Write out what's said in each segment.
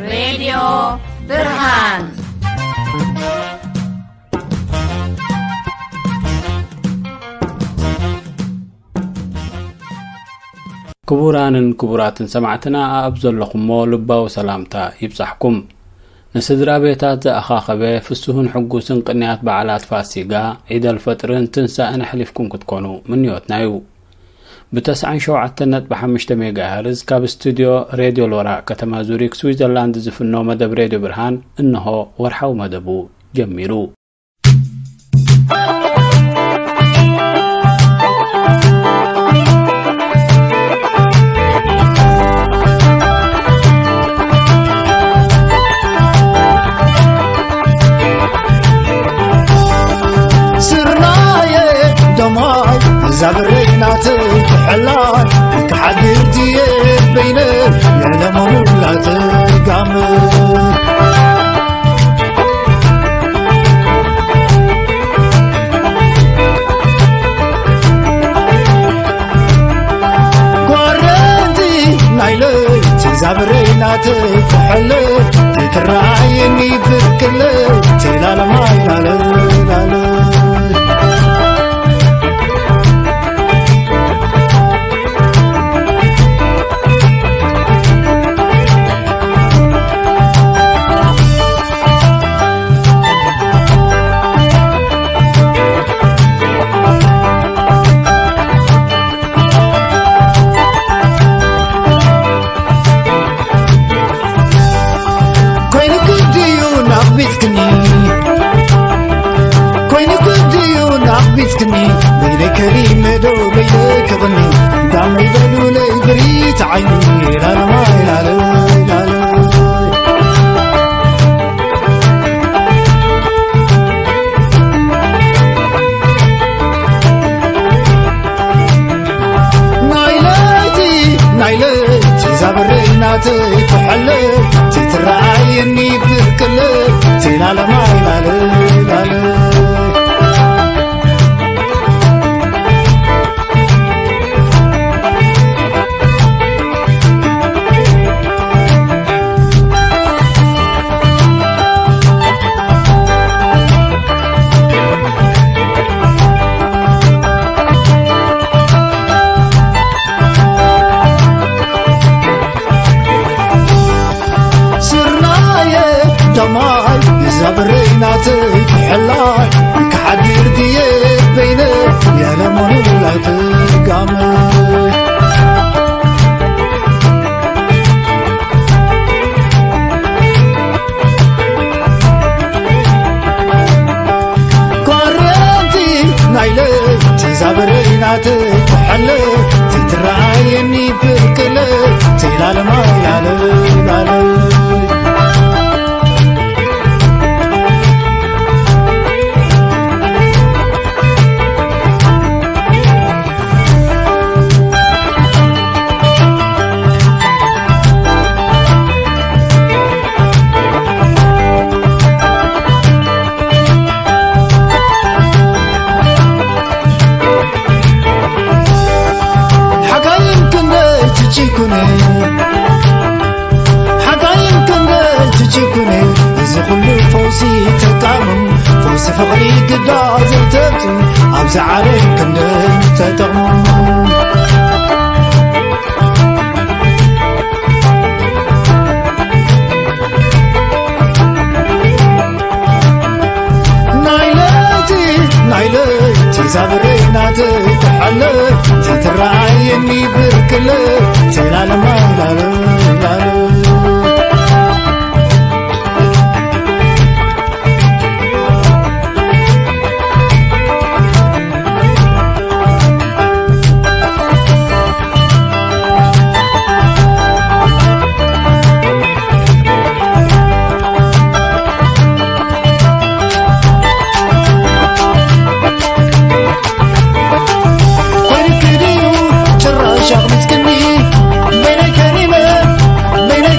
ሬድዮ ብርሃን። ክቡራንን ክቡራትን ሰማዕትና፣ ኣብ ዘለኹሞ ልባዊ ሰላምታ ይብጻሕኩም። ንስድራ ቤታት ዝኣኻኸበ ፍስሁን ሕጉስን ቅንያት በዓላት ፋሲጋ፣ ዒደል ፈጥርን ትንሳኤን ኣሕሊፍኩም ክትኮኑ ምንዮትና እዩ። ብ ተስዓን ሸውዓተን ነጥቢ ሓሙሽተ ሜጋሄርዝ ካብ ስቱድዮ ሬድዮ ሎራ ከተማ ዙሪክ ስዊዘርላንድ ዝፍኖ መደብ ሬድዮ ብርሃን እንሆ ወርሓዊ መደቡ ጀሚሩ። ስርናየ ደማይ ዛብረይ ናተይ ክሕላይ ክሓድር ድየ በይነይ የለመኑላ ትጋመ። ጓረንቲ ናይ ለይቲ ዛብረይ ናተይ ክሕለ ከይትረኣየኒ ብርቅለ ቴላለማይ ላለ ላለ። ኮይንኪ ድዩ ናቕቢትክኒ? ኮይንኪ ድዩ ናቕቢትክኒ? በይነይ ከሪመ ዶ በይነይ ክቕኒ? እንዳመይ በሉለይ ብሪት ዓይኒ ላላማይ ላለ ላለ። ናይ ለይቲ ናይ ለይቲ ዛብረይ ናተይ ክሕለ ዘይትረኣየኒ ብርቅለ ቴላለማይ ላለ ላለ። ስርናየ ደማይ ዛብረይ ናተይ ክሕላይ ክሓድር ድየ በይነ የለመኑላ ትጋመ። ጓረንቲ ናይ ለይቲ ዛብረይ ናተይ ክሕለ ዘይትረኣየኒ ብርቅለ ቴላለማይ ላለ ላለ። ሓጋይን ክንደይ ትጭኩነ፣ ሓጋይን ክንደይ ትጭኩነ፣ እዚ ኩሉ ፈውሲ ተቃሙ፣ ፈውሲ ፍቕሪ ግዳ ዘይተብቱ፣ ኣብዚ ዓለም ክንደይ ተጠቕሙ። ናይ ለይቲ ናይ ለይቲ ዛብረይ ናተይ ክሕለ ዘይትረኣየኒ ብርቅለ ቴላለማይ ላለ ላለ። ኮይንኪ ድዩ ጭራሽ ኣቕሚጥክኒ? በይነይ ከሪመ፣ በይነይ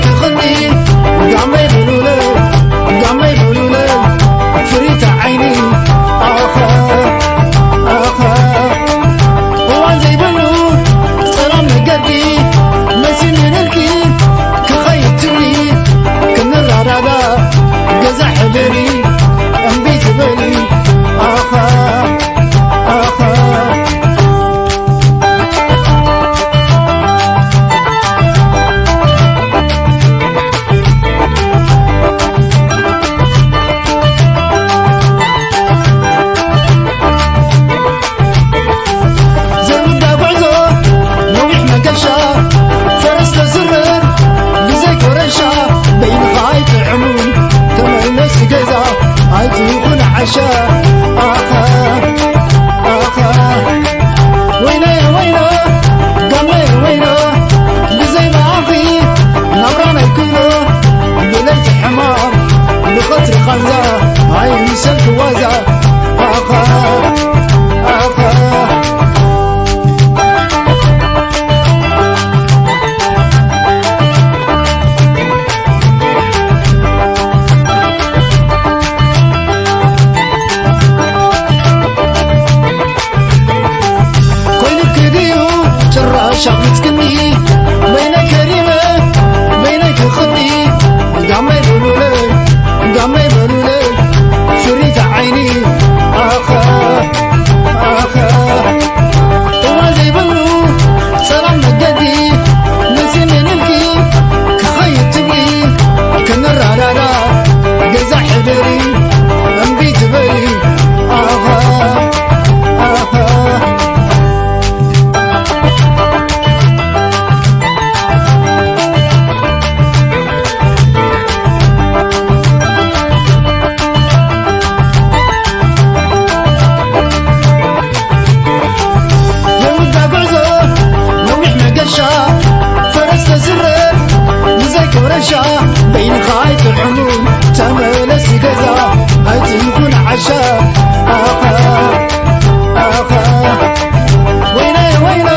ወይነ ወይነ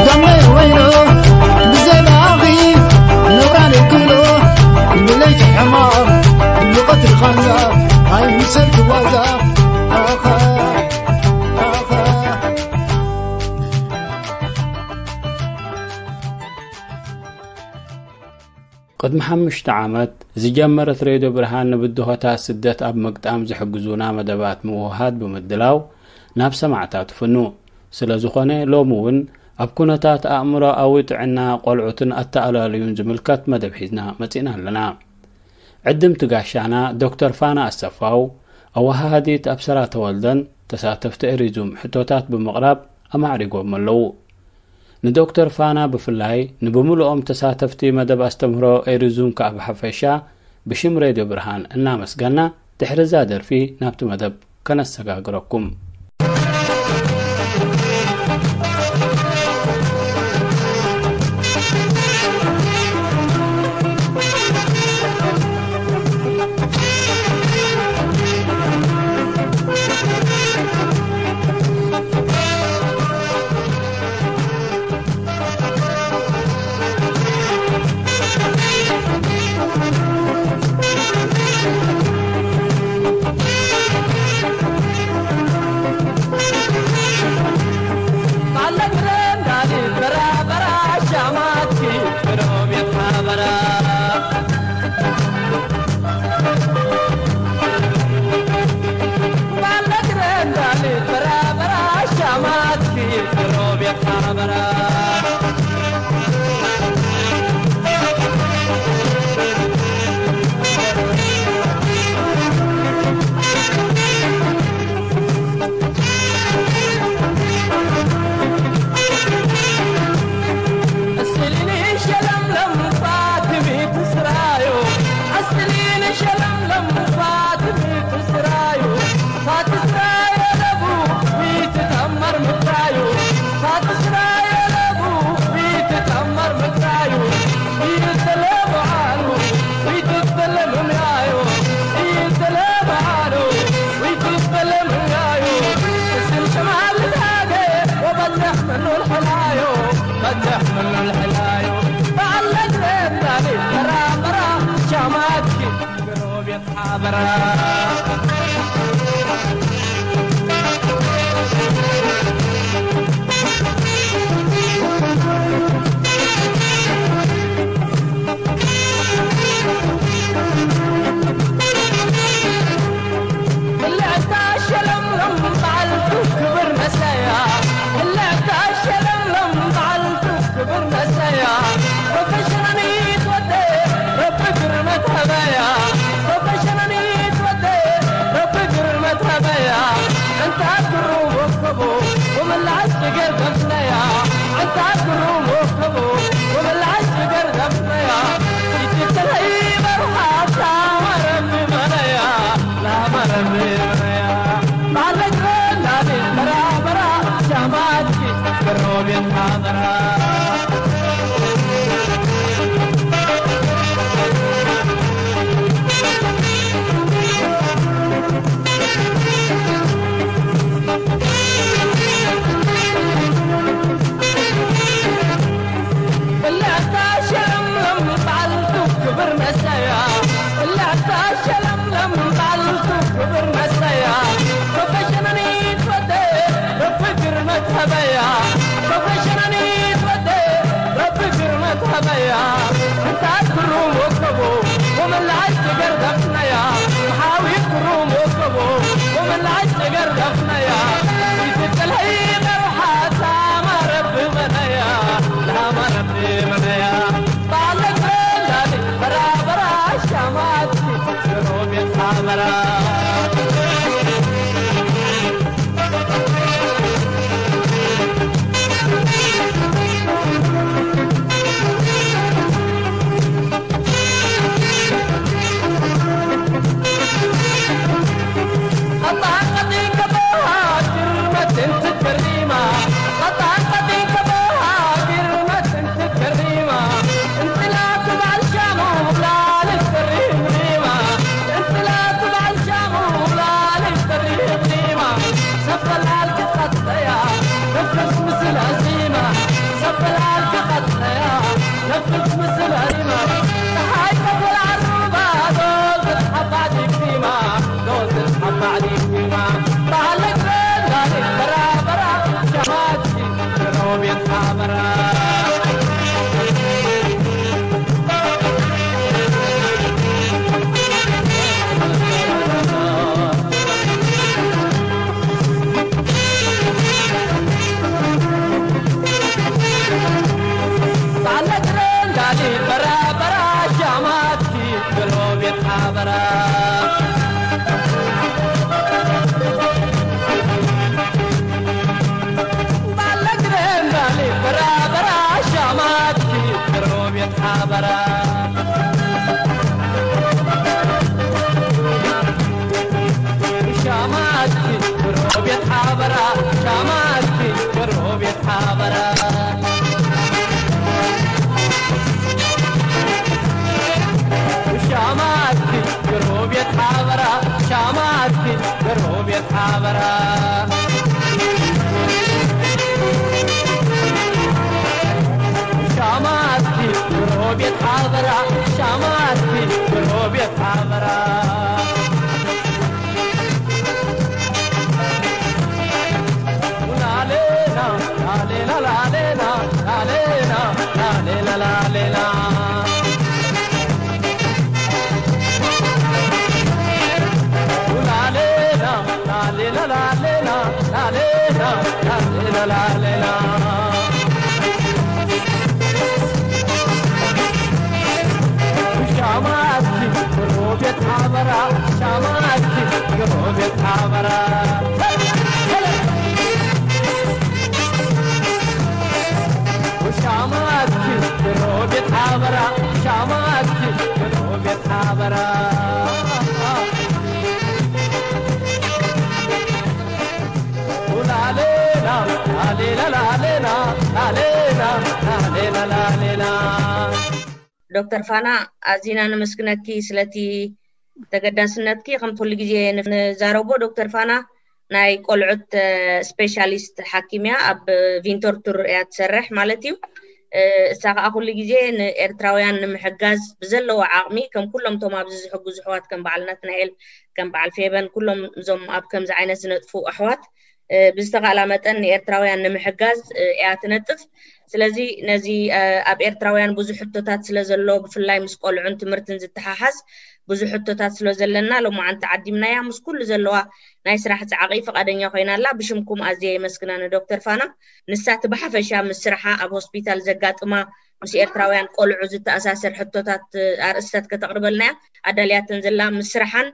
ደመ ወይነ ብዘይ ብኣኺ ነብራ ዘይክእሎ ብለይቲ ሕማቕ ብቐትሪ ኻንዛ ኣይምሰል ክዋዛ ኣኻ ኣኻ ቅድሚ ሓሙሽተ ዓመት ዝጀመረት ሬድዮ ብርሃን ንብድሆታት ስደት ኣብ ምግጣም ዝሕግዙና መደባት ምውህሃድ ብምድላው ናብ ሰማዕታ ትፍኑ። ስለ ዝኾነ ሎሚ እውን ኣብ ኩነታት ኣእምሮኣዊ ጥዕና ቆልዑትን ኣተኣላልዩን ዝምልከት መደብ ሒዝና መጺእና ኣለና። ዕድምቲ ጋሻና ዶክተር ፋና ኣሰፋው ኣወሃሃዲት ኣብሰራ ተወልደን ተሳተፍቲ ኤሪዙም ሕቶታት ብምቕራብ ኣማዕሪጎም ኣለዉ። ንዶክተር ፋና ብፍላይ ንብምልኦም ተሳተፍቲ መደብ ኣስተምህሮ ኤሪዙም ከኣ ብሓፈሻ ብሽም ሬድዮ ብርሃን እናመስገና ድሕሪ እዛ ደርፊ ናብቲ መደብ ከነሰጋግረኩም። ጎረቤት ሓበራ፣ ሻማኪ ጎረቤት ሓበራ። ሻማኪ ጎረቤት ሓበራ፣ ሻማኪ ጎረቤት ሓበራ። ሻማኪ ጎረቤት ሓበራ፣ ሻማኪ ጎረቤት ሓበራ። ሻማኪ ጎረቤት ሓበራ፣ ሻማኪ ጎረቤት ሓበራ። ሻማኪ ጎረቤት ሓበራ፣ ሻማኪ ጎረቤት ሓበራ። ኡላሌላ፣ ላሌላ፣ ላሌላ፣ ላሌላ፣ ላሌላ፣ ላሌላ። ዶክተር ፋና፣ ኣዚና ነመስግነኪ ስለቲ ተገዳስነትኪ። ከም ኩሉ ግዜ ንዛረቦ፣ ዶክተር ፋና ናይ ቆልዑት ስፔሻሊስት ሓኪም እያ፣ ኣብ ቪንተርቱር እያ ትሰርሕ ማለት እዩ። እሳ ከዓ ኩሉ ግዜ ንኤርትራውያን ንምሕጋዝ ብዘለዎ ዓቕሚ፣ ከም ኩሎም እቶም ኣብዚ ዝሕግዙ ኣሕዋት፣ ከም በዓል ናትናኤል፣ ከም በዓል ፌበን፣ ኩሎም እዞም ኣብ ከምዚ ዓይነት ዝነጥፉ ኣሕዋት ብዝተኻእላ መጠን ንኤርትራውያን ንምሕጋዝ እያ ትነጥፍ። ስለዚ ነዚ ኣብ ኤርትራውያን ብዙሕ ሕቶታት ስለ ዘሎ፣ ብፍላይ ምስ ቆልዑን ትምህርትን ዝተሓሓዝ ብዙሕ ሕቶታት ስለ ዘለና፣ ሎማዓንቲ ዓዲምናያ፣ ምስ ኩሉ ዘለዋ ናይ ስራሕ ጻዕቒ ፍቓደኛ ኮይና ኣላ። ብሽምኩም ኣዝየ የመስግና ንዶክተር ፋና። ንሳ እቲ ብሓፈሻ ምስ ስርሓ ኣብ ሆስፒታል ዘጋጥማ ምስ ኤርትራውያን ቆልዑ ዝተኣሳሰር ሕቶታት ኣርእስታት ከተቕርበልና እያ ኣዳልያተን ዘላ። ምስ ስርሓን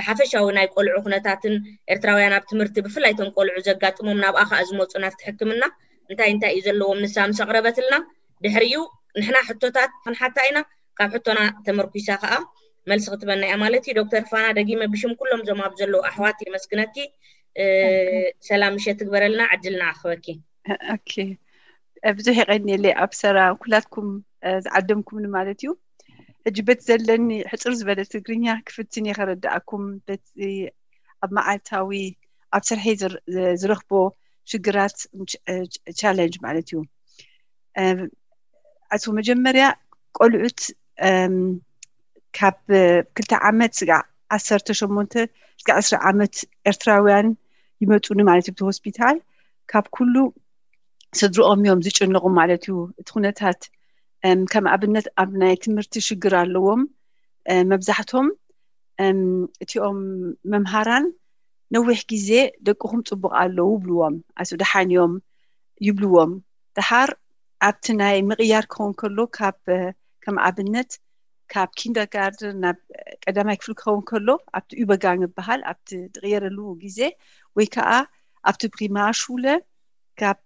ሓፈሻዊ ናይ ቆልዑ ኩነታትን ኤርትራውያን ኣብ ትምህርቲ ብፍላይ እቶም ቆልዑ ዘጋጥሞም ናብኣ ከኣ ዝመጹ ናብቲ ሕክምና እንታይ እንታይ እዩ ዘለዎም ንሳ ምስ ኣቕረበትልና ድሕሪኡ ንሕና ሕቶታት ክንሓታ ኢና። ካብ ሕቶና ተመርኩሳ ከኣ መልሲ ክትበና እያ ማለት እዩ። ዶክተር ፋና ደጊመ ብሽም ኩሎም እዞም ኣብ ዘለዉ ኣሕዋት የመስግነኪ። ሰላም ምሸት ትግበረልና። ዕድልና ኣኽበኪ። ኦኬ፣ ብዙሕ የቐንየለይ ኣብ ሰራ ኩላትኩም ዝዓደምኩምኒ ማለት እዩ። ሕጂ በቲ ዘለኒ ሕፅር ዝበለ ትግርኛ ክፍትን እየ ከረድኣኩም በቲ ኣብ መዓልታዊ ኣብ ስርሐይ ዝረኽቦ ሽግራት ቻለንጅ ማለት እዩ። ኣቶ መጀመርያ ቆልዑት ካብ ክልተ ዓመት ስጋዕ ዓሰርተ ሸሞንተ ስጋዕ ዕስራ ዓመት ኤርትራውያን ይመፁኒ ማለት እዩ። ሆስፒታል ካብ ኩሉ ስድርኦም እዮም ዝጭነቑ ማለት እዩ። እቲ ኩነታት ከም ኣብነት ኣብ ናይ ትምህርቲ ሽግር ኣለዎም። መብዛሕቶም እቲኦም መምሃራን ነዊሕ ግዜ ደቅኹም ፅቡቕ ኣለዉ ይብልዎም፣ ኣሱ ደሓን እዮም ይብልዎም። ደሓር ኣብቲ ናይ ምቕያር ክኸውን ከሎ ካብ ከም ኣብነት ካብ ኪንደርጋርደን ናብ ቀዳማይ ክፍሊ ክኸውን ከሎ ኣብቲ ዩበጋንግ ይበሃል ኣብቲ ዝቕየረሉ ግዜ ወይ ከዓ ኣብቲ ፕሪማሹለ ካብ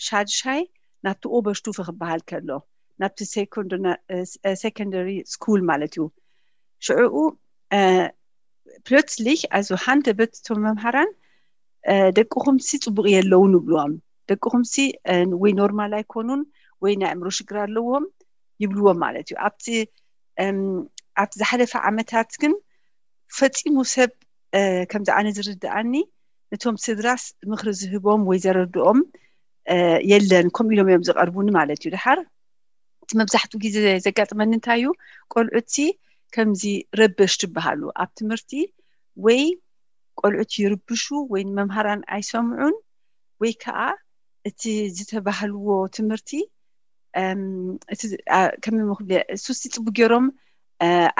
ሻድሻይ ናብቲ ኦበርሽቱፈ ክበሃል ከሎ ናብቲ ሰኮንደሪ ስኩል ማለት እዩ። ሽዕኡ ፕሎትስሊክ ኣዞ ሃንደበት እቶም መምሃራን ደቅኹምሲ ፅቡቕ የለውን ይብልዎም። ደቅኹምሲ ወይ ኖርማል ኣይኮኑን ወይ ናይ ኣእምሮ ሽግር ኣለዎም ይብልዎም ማለት እዩ። ኣብቲ ኣብቲ ዝሓለፈ ዓመታት ግን ፈፂሙ ሰብ ከምዚ ኣነ ዝርድኣኒ ነቶም ስድራስ ምኽሪ ዝህቦም ወይ ዘረድኦም የለን፣ ከምኡ ኢሎም እዮም ዝቐርቡኒ ማለት እዩ። ድሓር እቲ መብዛሕትኡ ግዜ ዘጋጥመኒ እንታይ እዩ፣ ቆልዑቲ ከምዚ ረበሽቲ ይበሃሉ ኣብ ትምህርቲ ወይ ቆልዑት ይርብሹ ወይ ንመምሃራን ኣይሰምዑን ወይ ከዓ እቲ ዝተባህልዎ ትምህርቲ ከመይ ክብል እሱሲ ፅቡቅ ገይሮም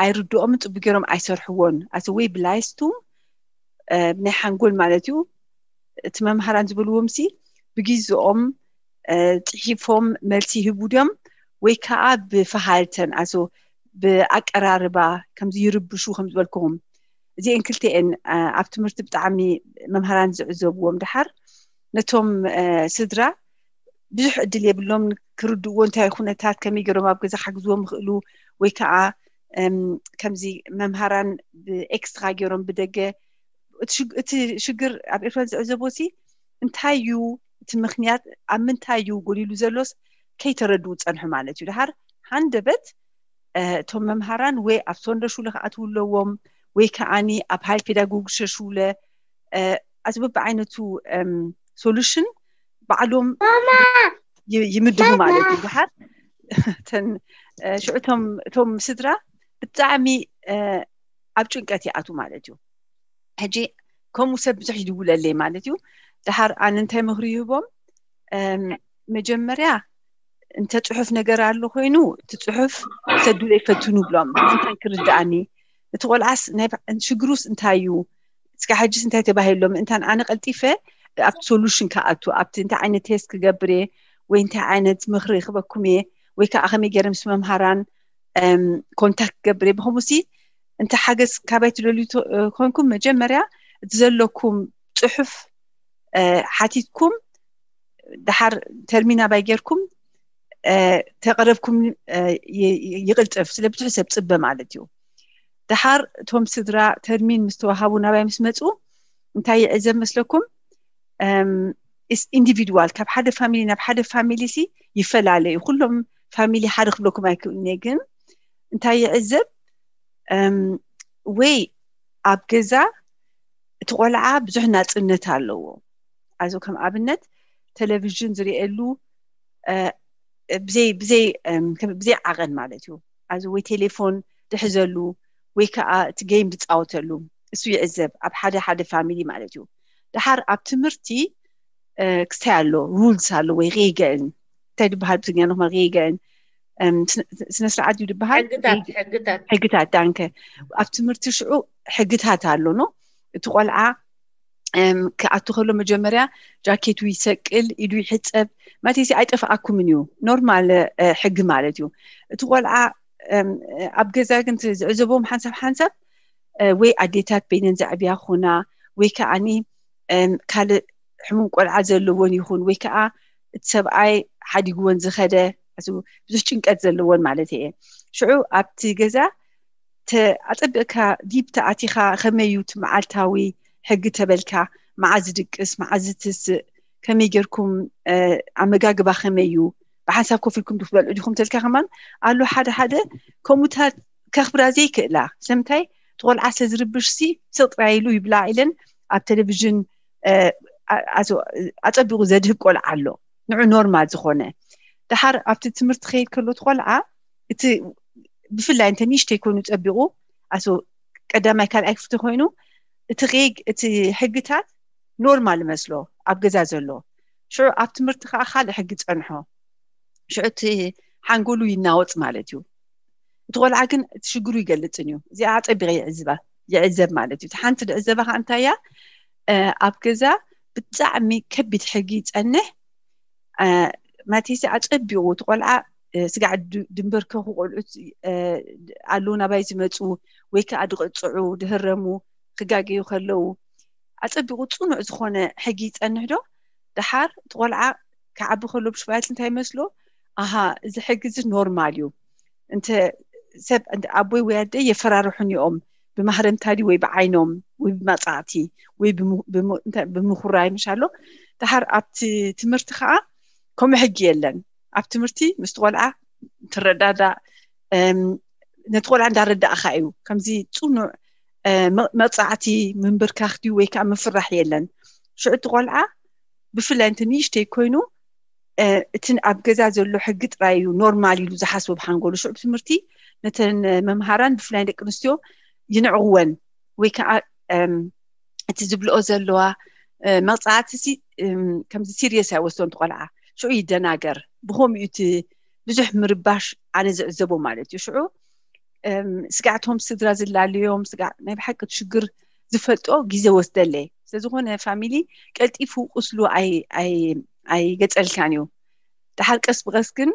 ኣይርድኦምን ፅቡቅ ገይሮም ኣይሰርሕዎን ኣቲ ወይ ብላይስቱ ናይ ሓንጎል ማለት እዩ። እቲ መምሃራን ዝበልዎም ሲ ብግዝኦም ፅሒፎም መልሲ ይህቡ ድዮም ወይ ከዓ ብፈሃልተን ኣዞ ብኣቀራርባ ከምዚ ይርብሹ ከም ዝበልክኹም እዚአን ክልተኤን ኣብ ትምህርቲ ብጣዕሚ መምሃራን ዝዕዘብዎም ድሓር ነቶም ስድራ ብዙሕ እድል የብሎም ክርድእዎ እንታይ ኩነታት ከመይ ገይሮም ኣብ ገዛ ሓግዝዎም ይኽእሉ ወይ ከዓ ከምዚ መምሃራን ብኤክስትራ ገይሮም ብደገ እቲ ሽግ- እቲ ሽግር ኣብ ኤርትራ ዝዕዘቦ ሲ እንታይ እዩ፣ እቲ ምኽንያት ኣብ ምንታይ እዩ ጎዲሉ ዘሎስ ከይተረድኡ ጸንሑ ማለት እዩ። ድሓር ሃንደበት እ፣ እቶም መምሃራን ወይ ኣብ ሶንደ ሹለ ክኣትዉ ኣለዎም ወይ ከዓኒ ኣብ ሃይል ፔዳጎጊ ሸሹለ ኣዚ በብዓይነቱ ሶሉሽን ባዕሎም ይ- ይምድቡ ማለት እዩ። ድሓር እተን እ፣ ሽዑ እቶም እቶም ስድራ ብጣዕሚ እ፣ ኣብ ጭንቀት ይኣቱ ማለት እዩ። ሕጂ ከምኡ ሰብ ብዙሕ ይድውለለይ ማለት እዩ። ድሓር ኣነ እንታይ ምኽሪ ይህቦም? እም፣ መጀመርያ እንተ ጽሑፍ ነገር ኣሎ ኮይኑ እቲ ጽሑፍ ሰዱለይ ፈትኑ ብሎም፣ እንታይ ክርድኣኒ፣ እቲ ቆልዓስ ናይ ባ- ሽግሩስ እንታይ እዩ፣ እስካ ሕጅስ እንታይ ተባሂሎም፣ እንታን ኣነ ቀልጢፈ ኣብቲ ሶሉሽን ክኣቱ፣ ኣብቲ እንታይ ዓይነት ቴስት ክገብር እየ ወይ እንታይ ዓይነት ምኽሪ ክበኩም እየ ወይ ከዓ ከመይ ገይረ ምስ መምሃራን እም፣ ኮንታክት ክገብር እየ። ብከምኡ ሲ እንተ ሓገዝ ካባይ ትደልዩ ተ- እ፣ ኮንኩም መጀመርያ እቲ ዘለኩም ጽሑፍ እ፣ ሓቲትኩም ድሓር ተርሚን ኣባይ ጌርኩም እ፣ ተቐረብኩም እ፣ ይ- ይ- ይቕልጥፍ። ስለ ብዙሕ ሰብ ጽበ ማለት እዩ። ድሓር እቶም ስድራ ተርሚን ምስ ተዋሃቡ ናባይ ምስ መጹ እንታይ ይዕዘብ መስለኩም? ኢንዲቪድዋል ካብ ሓደ ፋሚሊ ናብ ሓደ ፋሚሊ ሲ ይፈላለ እዩ። ኩሎም ፋሚሊ ሓደ ክብለኩም ኣይክእልን እየ፣ ግን እንታይ ይዕዘብ እም፣ ወይ ኣብ ገዛ እቲ ቆልዓ ብዙሕ ናፅነት ኣለዎ። ኣዚ ከም ኣብነት ቴሌቪዥን ዝርእየሉ እ፣ ብዘይ ብዘይ እም፣ ከም- ብዘይ ዓቐን ማለት እዩ። ኣዚ ወይ ቴሌፎን ድሕዘሉ ወይ ከዓ እቲ ጌም ዝፃወተሉ እሱ ይዕዘብ ኣብ ሓደ ሓደ ፋሚሊ ማለት እዩ። ድሓር ኣብ ትምህርቲ እ፣ ክስታይ ኣሎ፣ ሩልስ ኣሎ ወይ ሬገን እንታይ ዝበሃል ብትግርኛ ንኹማ ሬገን እም፣ ስነ- ስነ ስርዓት እዩ ዝበሃል። ሕግታት ሕግታት ሕግታት ዳንከ ኣብ ትምህርቲ ሽዑ ሕግታት ኣሎ ኖ እቲ ቆልዓ እም፣ ክኣቱ ከሎ መጀመርያ ጃኬቱ ይሰቅል፣ ኢዱ ይሕፀብ ማለት ሲ ኣይጠፍኣኩምን እዩ። ኖርማል እ፣ ሕጊ ማለት እዩ። እቲ ቆልዓ እም፣ ኣብ ገዛ ግን እቲ ዝዕዘቦም ሓንሳብ ሓንሳብ እ፣ ወይ ኣዴታት በይነን ዘዕብያ ኹና ወይ ከዓኒ እም፣ ካልእ ሕሙም ቆልዓ ዘለዎን ይኹን ወይ ከዓ እቲ ሰብኣይ ሓዲግወን ዝኸደ ኣዚ ብዙሕ ጭንቀት ዘለዎን ማለት እየ። ሽዑ ኣብቲ ገዛ ተ- ኣጸቢቕካ ዲፕ ተኣቲኻ ከመይ እዩ እቲ መዓልታዊ ሕጊ ተበልካ፣ መዓዝ ድቅስ፣ መዓዝ ትስእ፣ ከመይ ጌርኩም እ፣ ኣመጋግባ ከመይ እዩ፣ ብሓንሳብ ኮፍ ኢልኩም ዶ ክትበልዑ ዲኹም ተልካ ከማን ኣሎ ሓደ ሓደ ከምኡታት ከኽብራ ዘይክእላ። ስለምንታይ እቲ ቆልዓ ስለ ዝርብሽ ሲ ስቕ ጥራይ ኢሉ ይብላዕ ኢለን ኣብ ቴሌቪዥን እ፣ ኣ- ኣዞ- ኣጸቢቑ ዘድህብ ቆልዓ ኣሎ። ንዑ ኖርማል ዝኾነ ድሓር ኣብቲ ትምህርቲ ከይድ ከሎ እቲ ቆልዓ እቲ ብፍላይ እንተ ንእሽተይ ኮይኑ ጸቢቑ ኣሶ ቀዳማይ ካልኣይ ክፍቲ ኮይኑ እቲ ሬግ እቲ ሕግታት ኖርማል መስሎ ኣብ ገዛ ዘሎ ሽዑ ኣብ ትምህርቲ ከዓ ካልእ ሕጊ ጸንሖ ሽዑ እቲ ሓንጎሉ ይናወጽ ማለት እዩ። እቲ ቆልዓ ግን እቲ ሽግሩ ይገልጽን እዩ። እዚኣ ኣጸቢቐ ይዕዝባ ይዕዘብ ማለት እዩ። እቲ ሓንቲ ዝዕዘባ ከዓ እንታይ እያ? እ፣ ኣብ ገዛ ብጣዕሚ ከቢድ ሕጊ ይጸንሕ እ፣ ማቴሲ ኣጸቢቑ እቲ ቆልዓ እ፣ ስጋዕ ድ- ድንበርከኹ ቆልዑት እ፣ ኣለዉ ናባይ ዝመፁ ወይ ከዓ ድቕፅዑ ድህረሙ ክጋገዩ ከለዉ ኣጸቢቑ ፅኑዕ ዝኾነ ሕጊ ይጸንሕ ዶ? ደሓር እቲ ቆልዓ ክዓቢ ከሎ ብሽባይት እንታይ ይመስሎ? ኣሃ እዚ ሕጊ እዚ ኖርማል እዩ። እንተ ሰብ እንተ ኣቦይ ወይ ኣደይ የፈራርሑኒ እዮም ብማህረምታ ድዩ ወይ ብዓይኖም ወይ ብመጻእቲ ወይ ብሙ- ብሙ- እንታይ- ብምኹራይ ምሽ ኣሎ። ደሓር ኣብቲ ትምህርቲ ከዓ ከምኡ ሕጊ የለን። ኣብ ትምህርቲ ምስቲ ቆልዓ ትረዳዳእ እም፣ ነቲ ቆልዓ እንዳረዳእኻ እዩ። ከምዚ ፅኑዕ እ፣ መ- መጻዕቲ ምንብርካኽ ድዩ ወይ ከዓ ምፍራሕ የለን። ሽዑ እቲ ቆልዓ ብፍላይ እንተ ንእሽተይ ኮይኑ እ፣ እቲ ኣብ ገዛ ዘሎ ሕጊ ጥራይ እዩ ኖርማል ኢሉ ዝሓስቦ ብሓንጎሉ። ሽዑ ብትምህርቲ ነተን መምሃራን ብፍላይ ደቂ ኣንስትዮ ይንዕቕወን ወይ ከዓ እም፣ እቲ ዝብልኦ ዘለዋ እ፣ መቕፃዕቲ ሲ እም፣ ከምዚ ሲሪየስ ኣይወስዶን እቲ ቆልዓ። ሽዑ ይደናገር። ብኸምኡ እቲ ብዙሕ ምርባሽ ኣነ ዝዕዘቦ ማለት እዩ። ሽዑ እም፣ ስጋዕቶም ስድራ ዝላለዮም ስጋዕ ናይ ብሓቂ እቲ ሽግር ዝፈልጦ ግዜ ወስደለይ። ስለዝኾነ ፋሚሊ ቀልጢፉ ቁስሉ ኣይ- ኣይ- ኣይገፀልካን እዩ። ደሓር ቀስ ብቐስ ግን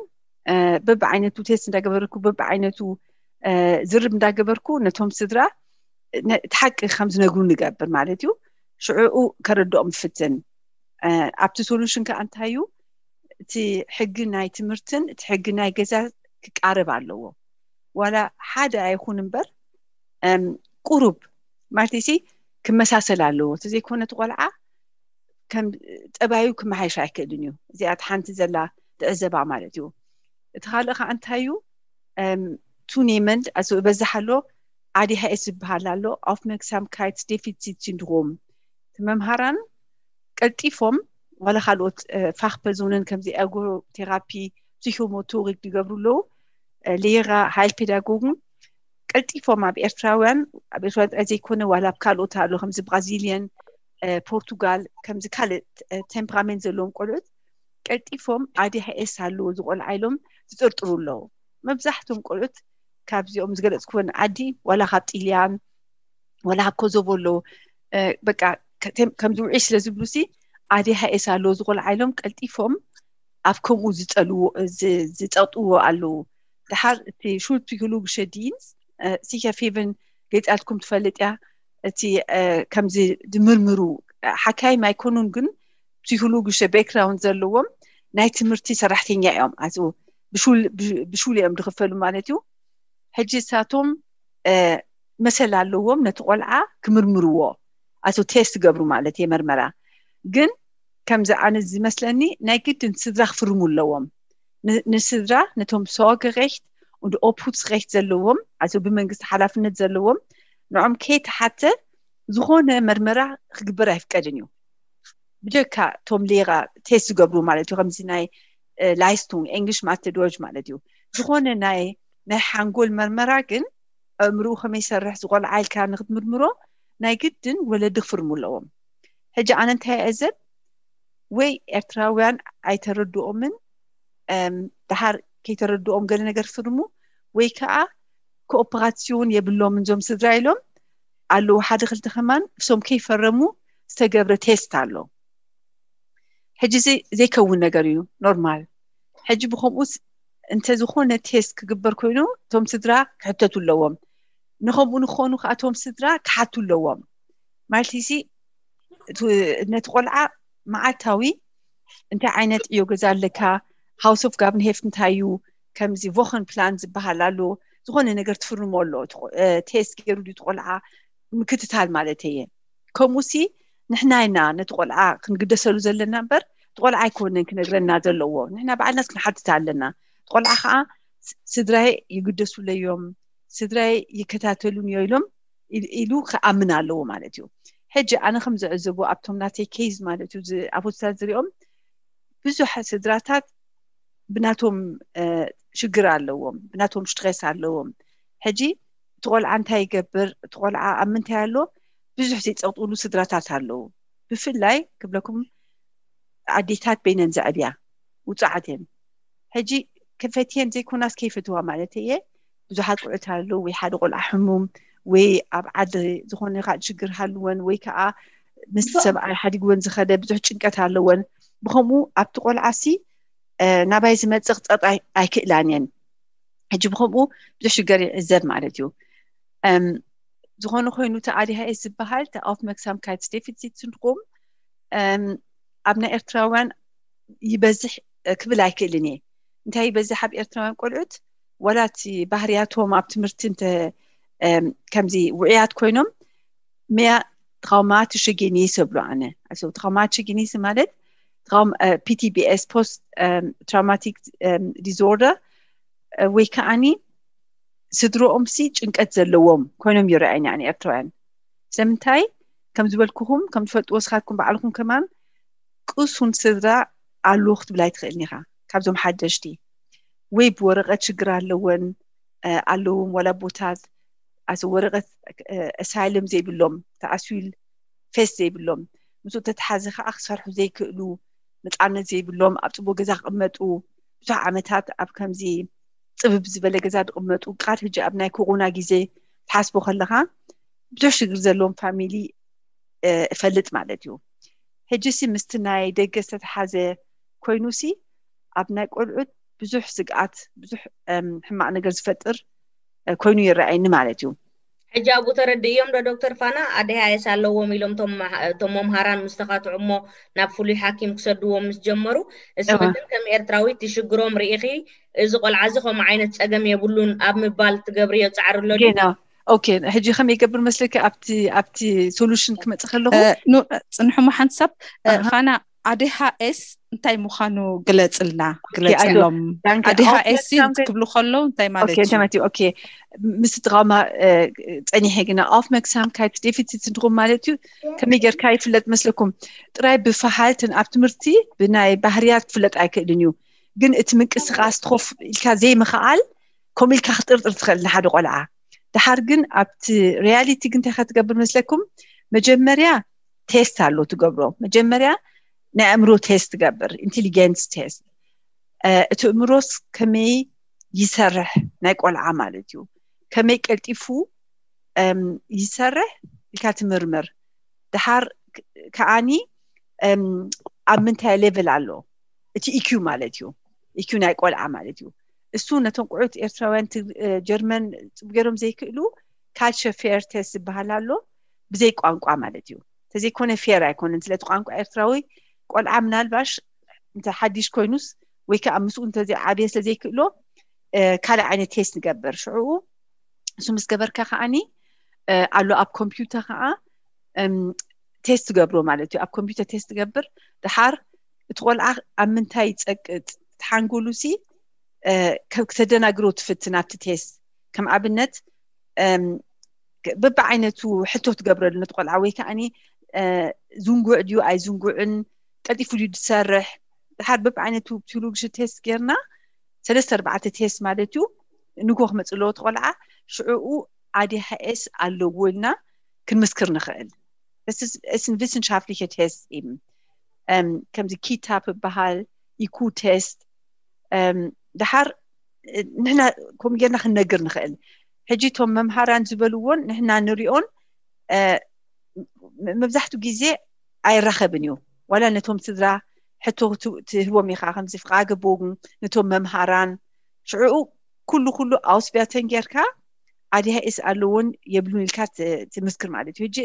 እ፣ በብዓይነቱ ቴስት እንዳገበርኩ በብዓይነቱ እ፣ ዝርብ እንዳገበርኩ ነቶም ስድራ ነ- እቲ ሓቂ ከም ዝነግሩ ንገብር ማለት እዩ። ሽዕኡ ከረድኦም ፍትን እ፣ ኣብቲ ሶሉሽን ከዓ እንታይ እዩ? እቲ ሕጊ ናይ ትምህርትን እቲ ሕጊ ናይ ገዛ ክቃረብ ኣለዎ። ዋላ ሓደ ኣይኹን እምበር እም፣ ቁሩብ ማለት ሲ ክመሳሰል ኣለዎ። ተዘይኮነ እቲ ቆልዓ ከም ጠባዩ ክመሓየሽ ኣይክእልን እዩ። እዚኣ እቲ ሓንቲ ዘላ ትዕዘባ ማለት እዩ። እቲ ካልእ ከዓ እንታይ እዩ? ቱኔመንድ ዝበዝሕ ኣሎ። ኣዲሃኤስ ዝበሃል ኣሎ፣ ኣፍመክሳምካይት ዴፊሲት ሲንድሮም። እቲ መምሃራን ቀልጢፎም ዋላ ካልኦት ፋክ ፐርዞንን ከምዚ ኤርጎቴራፒ፣ ፕሲኮሞቶሪክ ዝገብሩ ኣለዉ። ሌራ ሃይል ፔዳጎግን ቀልጢፎም ኣብ ኤርትራውያን፣ ኣብ ኤርትራውያን ጥራይ ዘይኮነ ዋላ ኣብ ካልኦት ኣሎ፣ ከምዚ ብራዚልየን፣ ፖርቱጋል፣ ከምዚ ካልእ ቴምፕራሜንት ዘለዎም ቆልዑት ቀልጢፎም ኣዲሃኤስ ኣለዎ ዝቆልዓ ኢሎም ዝጥርጥሩ ኣለዉ። መብዛሕቶም ቆልዑት ካብዚኦም ዝገለፅኩወን ዓዲ ዋላ ካብ ጢልያን ዋላ ካብ ኮዞቮ ኣለዉ። በቃ ከምዚ ውዒ ስለ ዝብሉ ሲ ኣዲሃኤስ ኣለዎ ዝቆልዓ ኢሎም ቀልጢፎም ኣብ ከምኡ ዝጠልዎ ዝጠጥዎ ኣለዉ። ድሓር እቲ ሹል ፕሲኮሎጊሸ ዲንስ ሲከፊብን ገይፃትኩም ትፈልጥ እያ። እቲ ከምዚ ዝምርምሩ ሓካይም ኣይኮኑን፣ ግን ፕሲኮሎጊሸ ቤክግራውንድ ዘለዎም ናይ ትምህርቲ ሰራሕተኛ እዮም። ኣዚ ብሹል እዮም ዝኽፈሉ ማለት እዩ። ሕጂ እሳቶም መሰል ኣለዎም ነቲ ቆልዓ ክምርምርዎ፣ ኣቶ ቴስት ገብሩ ማለት እየ መርመራ። ግን ከምዚ ኣነ ዝመስለኒ ናይ ግድን ስድራ ክፍርሙ ኣለዎም። ንስድራ ነቶም ሶገሬክት እንዲ ኦፕሁትስሬክት ዘለዎም ኣቶ ብመንግስቲ ሓላፍነት ዘለዎም ንዖም ከይተሓተ ዝኾነ መርመራ ክግበር ኣይፍቀድን እዩ። ብጀካ እቶም ሌራ ቴስት ዝገብሩ ማለት እዩ፣ ከምዚ ናይ ላይስቱንግ ኤንግሊሽ ማተዶጅ ማለት እዩ። ዝኾነ ናይ ናይ ሓንጎል መርመራ ግን ኣእምርኡ ከመይ ይሰርሕ ዝቆልዓ ኢልካ ንክትምርምሮ ናይ ግድን ወለዲ ክፍርሙ ኣለዎም። ሕጂ ኣነ እንታይ እዕዘብ ወይ ኤርትራውያን ኣይተረድኦምን፣ ድሓር ከይተረድኦም ገለ ነገር ክፍርሙ ወይ ከዓ ኮኦፐራሲዮን የብሎምን ዞም ስድራ ኢሎም ኣለዉ። ሓደ ክልተ ከማን እሶም ከይፈረሙ ዝተገብረ ቴስት ኣሎ። ሕጂ ዘይከውን ነገር እዩ ኖርማል። ሕጂ ብከምኡስ እንተዝኾነ ቴስት ክግበር ኮይኑ እቶም ስድራ ክሕተቱ ኣለዎም። ንከምኡ ንክኾኑ ከዓ እቶም ስድራ ክሓቱ ኣለዎም። ማለት ሲ ነቲ ቆልዓ መዓልታዊ እንታይ ዓይነት ዕዮ ገዛ ኣለካ፣ ሃውስ ኦፍ ጋብን ሄፍት እንታይ እዩ፣ ከምዚ ቮኸን ፕላን ዝበሃል ኣሎ። ዝኾነ ነገር ትፍርሞ ኣሎ፣ ቴስት ገይሩ ድዩ ቆልዓ ምክትታል ማለት እየ። ከምኡ ሲ ንሕና ኢና ነቲ ቆልዓ ክንግደሰሉ ዘለና እምበር እቲ ቆልዓ ኣይኮነን ክነግረና ዘለዎ። ንሕና ባዕልናስ ክንሓትት ኣለና። ቆልዓ ከዓ ስድራይ ይግደሱለዮም፣ ስድራይ ይከታተሉን እዮ ኢሎም ኢሉ ክኣምን ኣለዎ ማለት እዩ። ሕጂ ኣነ ከም ዝዕዘቦ ኣብቶም ናተይ ኬዝ ማለት እዩ ኣብ ሆስፒታል ዝሪኦም ብዙሕ ስድራታት ብናቶም ሽግር ኣለዎም፣ ብናቶም ስትሬስ ኣለዎም። ሕጂ እቲ ቆልዓ እንታይ ይገብር፣ እቲ ቆልዓ ኣብ ምንታይ ኣሎ፣ ብዙሕ ዘይፀቕጥሉ ስድራታት ኣለዉ። ብፍላይ ክብለኩም ኣዴታት በይነን ዘዕብያ ውፁዓት እየን። ሕጂ ከፈትየን ዘይኮናስ ከይፈትዋ ማለት እየ። ብዙሓት ቆልዑት ኣለዉ ወይ ሓደ ቆልዓ ሕሙም ወይ ኣብ ዓዲ ዝኾነ ካልእ ሽግር ሃልወን ወይ ከዓ ምስ ሰብኣይ ሓዲግወን ዝኸደ ብዙሕ ጭንቀት ኣለወን። ብኸምኡ ኣብቲ ቆልዓ ሲ ናባይ ዝመፅእ ክፀቕጣ ኣይክእላን እየን። ሕጂ ብኸምኡ ብዙሕ ሽገር ይዕዘብ ማለት እዩ። ዝኾነ ኮይኑ እቲ ኣዲሃኤስ ዝበሃል እቲ ኣውፍመርክሳምካይትስ ዴፊሲት ሲንድሮም ኣብ ናይ ኤርትራውያን ይበዝሕ ክብል ኣይክእልን እየ። እንታይ ይበዝሕ ኣብ ኤርትራውያን ቆልዑት ዋላ እቲ ባህርያቶም ኣብ ትምህርቲ እንተ ከምዚ ውዕያት ኮይኖም መያ ትራውማቲሸ ጌኔስ እብሎ ኣነ። ትራውማቲሸ ጌኔስ ማለት ፒቲቢኤስ ፖስት ትራውማቲክ ዲስኦርደር ወይ ከዓኒ ስድሮኦም ሲ ጭንቀት ዘለዎም ኮይኖም ይረኣይኒ ኣነ ኤርትራውያን። ስለምንታይ ከም ዝበልኩኹም ከም ትፈልጥዎ ስኻትኩም ባዕልኹም ከማን ቅሱን ስድራ ኣለዎ ክትብል ኣይትኽእልን ኢኻ። ካብዞም ሓደሽቲ ወይ ብወረቐት ሽግር ኣለወን ኣለዎም ዋላ ቦታት ኣዚ ወረቐት ኣሳይለም ዘይብሎም ተኣስዊል ፌስ ዘይብሎም ምስኡ ተተሓዘ ከዓ ክሰርሑ ዘይክእሉ ነፃነት ዘይብሎም ኣብ ፅቡቅ ገዛ ክቕመጡ ብዙሕ ዓመታት ኣብ ከምዚ ፅብብ ዝበለ ገዛ ዝቕመጡ ቃል ሕጂ ኣብ ናይ ኮሮና ግዜ ትሓስቦ ከለካ ብዙሕ ሽግር ዘለዎም ፋሚሊ እፈልጥ ማለት እዩ። ሕጂ ሲ ምስቲ ናይ ደገ ዝተተሓዘ ኮይኑ ሲ ኣብ ናይ ቆልዑት ብዙሕ ስግኣት ብዙሕ ሕማቅ ነገር ዝፈጥር ኮይኑ ይረኣየኒ ማለት እዩ። ሕጂ ኣብኡ ተረድእዮም ዶ ዶክተር ፋና ኣደያየስ ኣለዎም ኢሎም እቶም መምሃራን ምስ ተኻትዑ እሞ ናብ ፍሉይ ሓኪም ክሰድዎም ምስ ጀመሩ እስኺ ግን ከም ኤርትራዊት ትሽግሮም ርኢኺ እዚ ቆልዓ እዚ ከምኡ ዓይነት ጸገም የብሉን ኣብ ምባል ትገብርዮ ጻዕሪ ኣሎ ድዩ? ኦኬ፣ ሕጂ ከመይ ይገብር መስለኪ? ኣብቲ ኣብቲ ሶሉሽን ክመጽእ ከለኹ ጽንሕሞ ሓንቲ ሰብ ፋና፣ ኣዴሃኤስ እንታይ ምዃኑ ግለጽልና፣ ግለጽሎም። ኣዴሃኤስ ክብሉ ከለዉ እንታይ ማለት እዩ? ኦኬ፣ ምስ ተቃውማ ጸኒሐ ግና፣ ኣፍመርክሳምካይት ዴፊሲት ሲንድሮም ማለት እዩ። ከመይ ጌርካ ይፍለጥ መስለኩም? ጥራይ ብፈሃልትን ኣብ ትምህርቲ ብናይ ባህርያት ክፍለጥ ኣይክእልን እዩ። ግን እቲ ምንቅስቃስ ትኾፍ ኢልካ ዘይምኽኣል፣ ከምኡ ኢልካ ክጥርጥር ትኽእል ንሓደ ቆልዓ። ድሓር ግን ኣብቲ ሪያሊቲ ግን እንታይ ትገብር መስለኩም? መጀመርያ ቴስት ኣሎ ትገብሮ። መጀመርያ ናይ ኣእምሮ ቴስት ትገብር፣ ኢንቴሊጀንስ ቴስት። እቲ እምሮስ ከመይ ይሰርሕ ናይ ቆልዓ ማለት እዩ። ከመይ ቀልጢፉ ይሰርሕ ኢልካ ትምርምር። ድሓር ከዓኒ ኣብ ምንታይ ሌቨል ኣሎ እቲ ኢኪዩ ማለት እዩ። ኢኪዩ ናይ ቆልዓ ማለት እዩ። እሱ ነቶም ቆልዑት ኤርትራውያን ጀርመን ጽቡቅ ገይሮም ዘይክእሉ ካልቸር ፌር ቴስት ዝበሃል ኣሎ፣ ብዘይ ቋንቋ ማለት እዩ። ተዘይኮነ ፌር ኣይኮነን። ስለቲ ቋንቋ ኤርትራዊ ቆልዓ ምናልባሽ እንተ ሓዲሽ ኮይኑስ ወይ ከዓ ምስኡ እንተዘይዓብየ ስለዘይክእሎ ካልእ ዓይነት ቴስት ንገብር። ሽዕኡ እሱ ምስ ገበርካ ከዓኒ ኣሎ ኣብ ኮምፒውተር ከዓ ቴስት ትገብሮ ማለት እዩ። ኣብ ኮምፒውተር ቴስት ትገብር። ድሓር እቲ ቆልዓ ኣብ ምንታይ ይጸቅጥ፣ እቲ ሓንጎሉ ሲ ከተደናግሮ ትፍትን ኣብቲ ቴስት። ከም ኣብነት በብዓይነቱ ሕቶ ትገብረሉ ነቲ ቆልዓ፣ ወይ ከዓኒ ዝንጉዕ ድዩ ኣይዝንጉዕን፣ ቀልጢፉ ድዩ ዝሰርሕ። ድሓር በብዓይነቱ ፒሲዮሎጂ ቴስት ጌርና፣ ሰለስተ ኣርባዕተ ቴስት ማለት እዩ። ንጎ ክመጽእ ኣለዎ እቲ ቆልዓ። ሽዕኡ ኣዴሃኤስ ኣለዎ ኢልና ክንምስክር ንኽእል። ዊስንሻፍትሊከ ቴስት ኢም ከምዚ ኪታፕ ይበሃል፣ ኢኩ ቴስት። ድሓር ንሕና ከምኡ ጌርና ክንነግር ንኽእል። ሕጂ እቶም መምሃራን ዝበልዎን ንሕና ንሪኦን መብዛሕትኡ ግዜ ኣይራኸብን እዩ። ዋላ ነቶም ስድራ ሕቶ ትህቦም ኢኻ፣ ከምዚ ፍቓገ ቦግን ነቶም መምሃራን። ሽዕኡ ኩሉ ኩሉ ኣውስቢያተን ጌርካ ኣዲሃኤስ ኣለዎን የብሉን ኢልካ ትምስክር ማለት እዩ። ሕጂ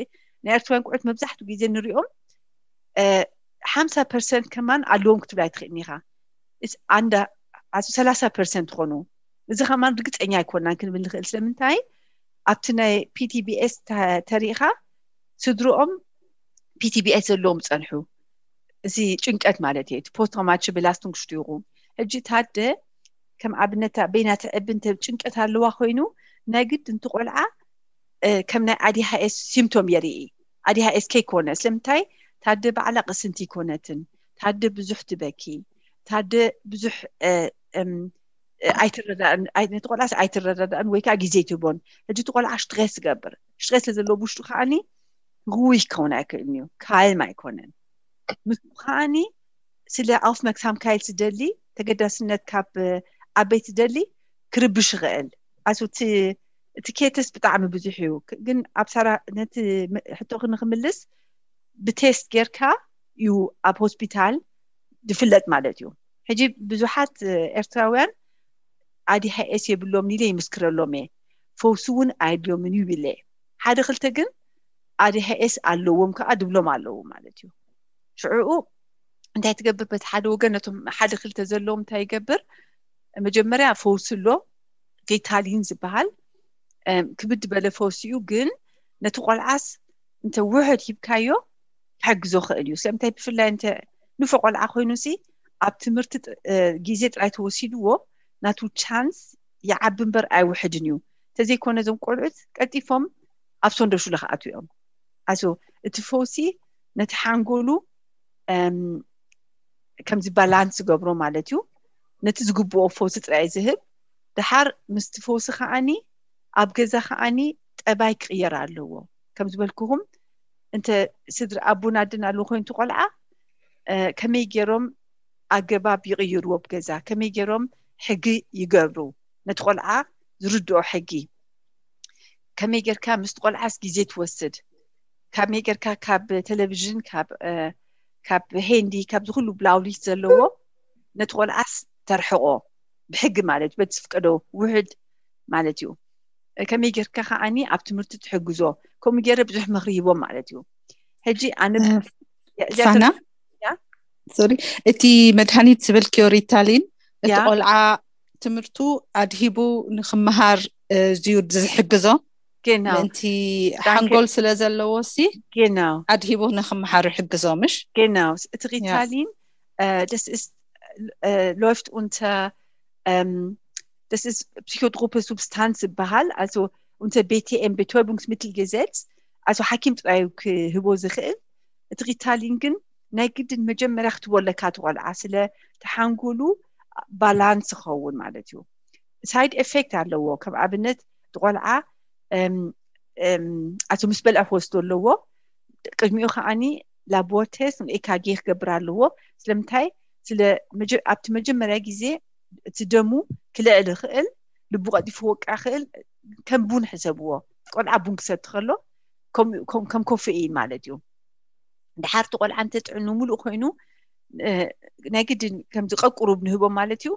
ናይ ኤርትራውያን ቆልዑት መብዛሕትኡ ግዜ ንሪኦም ሓምሳ ፐርሰንት ከማን ኣለዎም ክትብል ኣይትኽእልን ኢኻ። ኣንዳ ኣሱ ሰላሳ ፐርሰንት ትኾኑ። እዚ ከማን ርግፀኛ ኣይኮናን ክንብል ንኽእል። ስለምንታይ? ኣብቲ ናይ ፒቲቢኤስ ተሪእኻ ስድርኦም ፒቲቢኤስ ዘለዎም ጸንሑ። እዚ ጭንቀት ማለት እዩ። እቲ ፖስት ትራውማቲክ ቤላስቱንግስቱይሩም። ሕጂ ታደ ከም ኣብነት በይና ትዕቢ እንተ ጭንቀት ኣለዋ ኮይኑ ናይ ግድ እንቲ ቆልዓ ከም ናይ ኣዲሃኤስ ሲምቶም የርኢ። ኣዲሃኤስ ከይኮነ ስለምንታይ ታደ ባዕላ ቅስንቲ ይኮነትን። ታደ ብዙሕ ትበኪ። ታደ ብዙሕ ኣይትረዳእን። ነቲ ቆልዓስ ኣይትረዳዳእን ወይ ከዓ ግዜ ትህቦን። ሕጂ እቲ ቆልዓ ሽትሬስ ትገብር። ሽትሬስ ስለዘለዎ ብውሽጡ ከዓኒ ሩሂ ክኸውን ኣይክእልን እዩ። ካልም ኣይኮነን። ምስ ከዓኒ ስለ ኣውፍመርክሳምካይት ዝደሊ ተገዳስነት ካብ ዓበይቲ ዝደሊ ክርብሽ ይኽእል። ኣሱ እቲ ኬትስ ብጣዕሚ ብዙሕ እዩ። ግን ኣብ ሳራ ነቲ ሕቶኺ ንክምልስ ብቴስት ጌርካ እዩ ኣብ ሆስፒታል ዝፍለጥ ማለት እዩ። ሕጂ ብዙሓት ኤርትራውያን ኣዲሃኤስ የብሎም ኢለ ይምስክረሎም እየ። ፈውሲ እውን ኣይድልዮምን እዩ ይብል እየ። ሓደ ክልተ ግን ኣዲሃኤስ ኣለዎም ከዓ ድብሎም ኣለዉ ማለት እዩ። ሽዕኡ እንታይ ትገብር? በቲ ሓደ ወገን ነቶም ሓደ ክልተ ዘለዎም እንታይ ይገብር? መጀመርያ ፈውሲ ኣሎ፣ ሪታሊን ዝበሃል ክብድ በለ ፈውሲ እዩ። ግን ነቲ ቆልዓስ እንተ ውሕድ ሂብካዮ ክሕግዞ ክእል እዩ። ስለምንታይ? ብፍላይ እንተ ንፉዕ ቆልዓ ኮይኑ ሲ ኣብ ትምህርቲ ግዜ ጥራይ ተወሲድዎ ናቱ ቻንስ ይዓቢ እምበር ኣይውሕድን እዩ። እንተዘይኮነ እዞም ቆልዑት ቀልጢፎም ኣብ ሶንደሹለ ክኣትዉ እዮም። ኣሶ እቲ ፈውሲ ነቲ ሓንጎሉ ከምዚ ባላንስ ዝገብሮ ማለት እዩ። ነቲ ዝግብኦ ፈውሲ ጥራይ ዝህብ። ድሓር ምስቲ ፈውሲ ከዓኒ ኣብ ገዛ ከዓኒ ጠባይ ክቕየር ኣለዎ። ከም ዝበልኩኹም እንተ ስድሪ ኣቦን ኣደን ኣለዎ ኮይኑ እቲ ቆልዓ ከመይ ገይሮም ኣገባብ ይቕይርዎ ኣብ ገዛ፣ ከመይ ገይሮም ሕጊ ይገብሩ፣ ነቲ ቆልዓ ዝርድኦ ሕጊ ከመይ ጌርካ ምስ ቆልዓስ ግዜ ትወስድ፣ ከመይ ጌርካ ካብ ቴሌቪዥን ካብ ሄንዲ ካብዚ ኩሉ ብላውሊት ዘለዎ ነቲ ቆልዓስ ተርሕቆ ብሕጊ ማለት እዩ። በቲ ዝፍቀዶ ውሕድ ማለት እዩ። ከመይ ጌርካ ከዓኒ ኣብ ትምህርቲ ትሕግዞ፣ ከምኡ ገይረ ብዙሕ ምኽሪ ሂቦም ማለት እዩ። ሕጂ ኣነ ፋና ሶሪ፣ እቲ መድሃኒት ዝበልክዮ ሪታሊን እቲ ቆልዓ ትምህርቱ ኣድሂቡ ንክመሃር እዩ ዝሕግዞ። Genau. ምእንቲ ሓንጎል ስለ ዘለዎ ሲ Genau. ኣድሂቡ ንክመሓሩ ይሕግዞ ምሽ? Genau. እቲ ሪታሊን ደስ ist läuft unter ähm, das ist psychotrope Substanz ዝበሃል, also unter B T M, Betäubungsmittelgesetz, also ሓኪም ጥራይ ክህቦ ዝኽእል። እቲ ሪታሊን ግን ናይ ግድን መጀመርያ ክትቦለካ ትቆልዓ ስለ ተሓንጎሉ ባላንስ ክኸውን ማለት እዩ። ሳይድ ኤፌክት ኣለዎ። ከም ኣብነት እቲ ቆልዓ ኣቶ ምስ በልዐ ክወስዶ ኣለዎ። ቅድሚኡ ከዓኒ ላቦቴስ ኤካጌ ክገብር ኣለዎ። ስለምንታይ? ስለ ኣብቲ መጀመርያ ግዜ እቲ ደሙ ክልዕል ይኽእል፣ ልቡ ቀልጢፉ ክወቅዕ ይኽእል። ከም ቡን ሕሰብዎ። ቆልዓ ቡን ክሰቲ ከሎ ከም ኮፌኢን ማለት እዩ። ድሓር እቲ ቆልዓ እንተጥዕኑ ሙሉእ ኮይኑ ናይ ግድን ከምዚ ቀቁሩብ ንህቦ ማለት እዩ።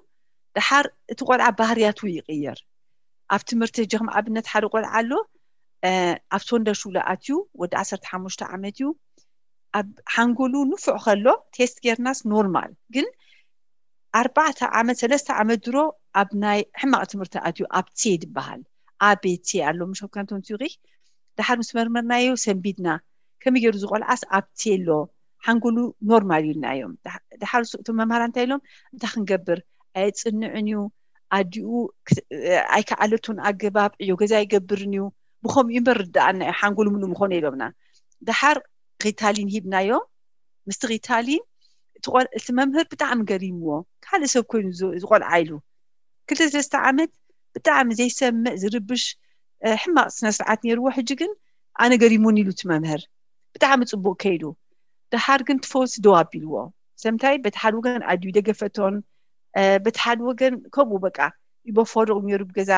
ድሓር እቲ ቆልዓ ባህርያቱ ይቕየር። ኣብ ትምህርቲ ሕጂ ከም ኣብነት ሓደ ቆልዓ ኣሎ፣ ኣብ ሶንደር ሹለ ኣትዩ፣ ወዲ ዓሰርተ ሓሙሽተ ዓመት እዩ። ኣብ ሓንጎሉ ንፉዕ ከሎ ቴስት ጌርናስ ኖርማል፣ ግን ኣርባዕተ ዓመት ሰለስተ ዓመት ድሮ ኣብ ናይ ሕማቕ ትምህርቲ ኣትዩ፣ ኣብ ቴ ዝበሃል ኣቤቴ ኣሎ ምሽ ኣብ ካንቶን ቱሪክ። ድሓር ምስ መርመርናዮ ሰንቢድና፣ ከመይ ገይሩ ዝቆልዓስ ኣብ ቴ ኣሎ፣ ሓንጎሉ ኖርማል እዩ ኢልናዮም። ድሓር እቶም መምሃራ እንታይ ኢሎም? እንታይ ክንገብር? ኣየፅንዕን እዩ፣ ኣዲኡ ኣይከኣለቱን ኣገባብ ዕዮ ገዛ ኣይገብርን እዩ፣ ብኸምኡ እዩ እምበር ርድኣና እዩ ሓንጎሉ ምሉእ ምኾነ ኢሎምና። ድሓር ሪታሊን ሂብናዮም። ምስቲ ሪታሊን እቲ መምህር ብጣዕሚ ገሪምዎ፣ ካልእ ሰብ ኮይኑ ዝቆልዓ ኢሉ። ክልተ ሰለስተ ዓመት ብጣዕሚ ዘይሰምዕ ዝርብሽ ሕማቕ ስነስርዓት ነይርዎ። ሕጂ ግን ኣነ ገሪሙን ኢሉ እቲ መምህር። ብጣዕሚ ፅቡቅ ከይዱ። ድሓር ግን ትፈውሲ ደው ኣቢልዎ። ሰምታይ በቲ ሓደ ወገን ኣድዩ ደገፈቶን በቲ ሓደ ወገን ከምኡ በቃ ይበፈርቕ ነይሩ ብገዛ።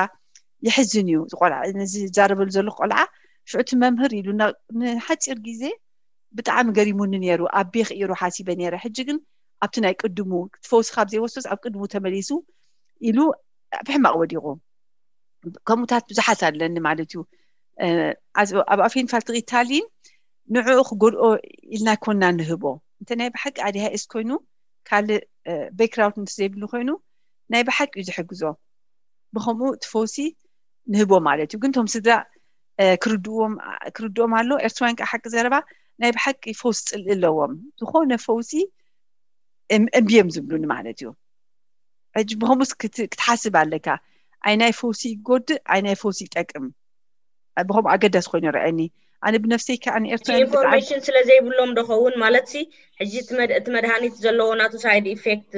የሕዝን እዩ። ቆልዓ ነዚ ዝዛረበሉ ዘሎ ቆልዓ ሽዑ እቲ መምህር ኢሉ ንሓፂር ግዜ ብጣዕሚ ገሪሙኒ ነይሩ። ኣቤ ክኢሩ ሓሲበ ነይረ። ሕጂ ግን ኣብቲ ናይ ቅድሙ ትፈውሲ ካብ ዘይወስዶስ ኣብ ቅድሙ ተመሊሱ ኢሉ ብሕማቕ ወዲቑ። ከምኡታት ብዙሓት ኣለኒ ማለት እዩ። ኣብ ኣፌን ፋልትቂ ኢታሊን ንዕኡ ክጎድኦ ኢልና ኮና ንህቦ። እንተ ናይ ብሓቂ ኣድሃኤስ ኮይኑ ካልእ ቤክራውት ምስ ዘይብሉ ኮይኑ ናይ ብሓቂ እዩ ዝሕግዞ። ብከምኡ እቲ ፈውሲ ንህቦ ማለት እዩ። ግን እቶም ስድራ ክርድእዎም ኣሎ። ኤርትራውያን ከዓ ሓቂ ዘረባ ናይ ብሓቂ ፈውሲ ፅልኢ ኣለዎም። ዝኾነ ፈውሲ እምብዮም ዝብሉኒ ማለት እዩ። ሕጂ ብኸምኡስ ክትሓስብ ኣለካ። ኣይ ናይ ፈውሲ ይጎድእ ኣይ ናይ ፈውሲ ይጠቅም። ብኸምኡ ኣገዳሲ ኮይኑ ይረኣየኒ። ኣነ ብነፍሰይ ከዓ ንኤርትራውያን ኢንፎርሜሽን ስለ ዘይብሎም ዶ ኸውን ማለት ሲ ሕጂ እቲ መድሃኒት ዘለዎ ናቱ ሳይድ ኢፌክት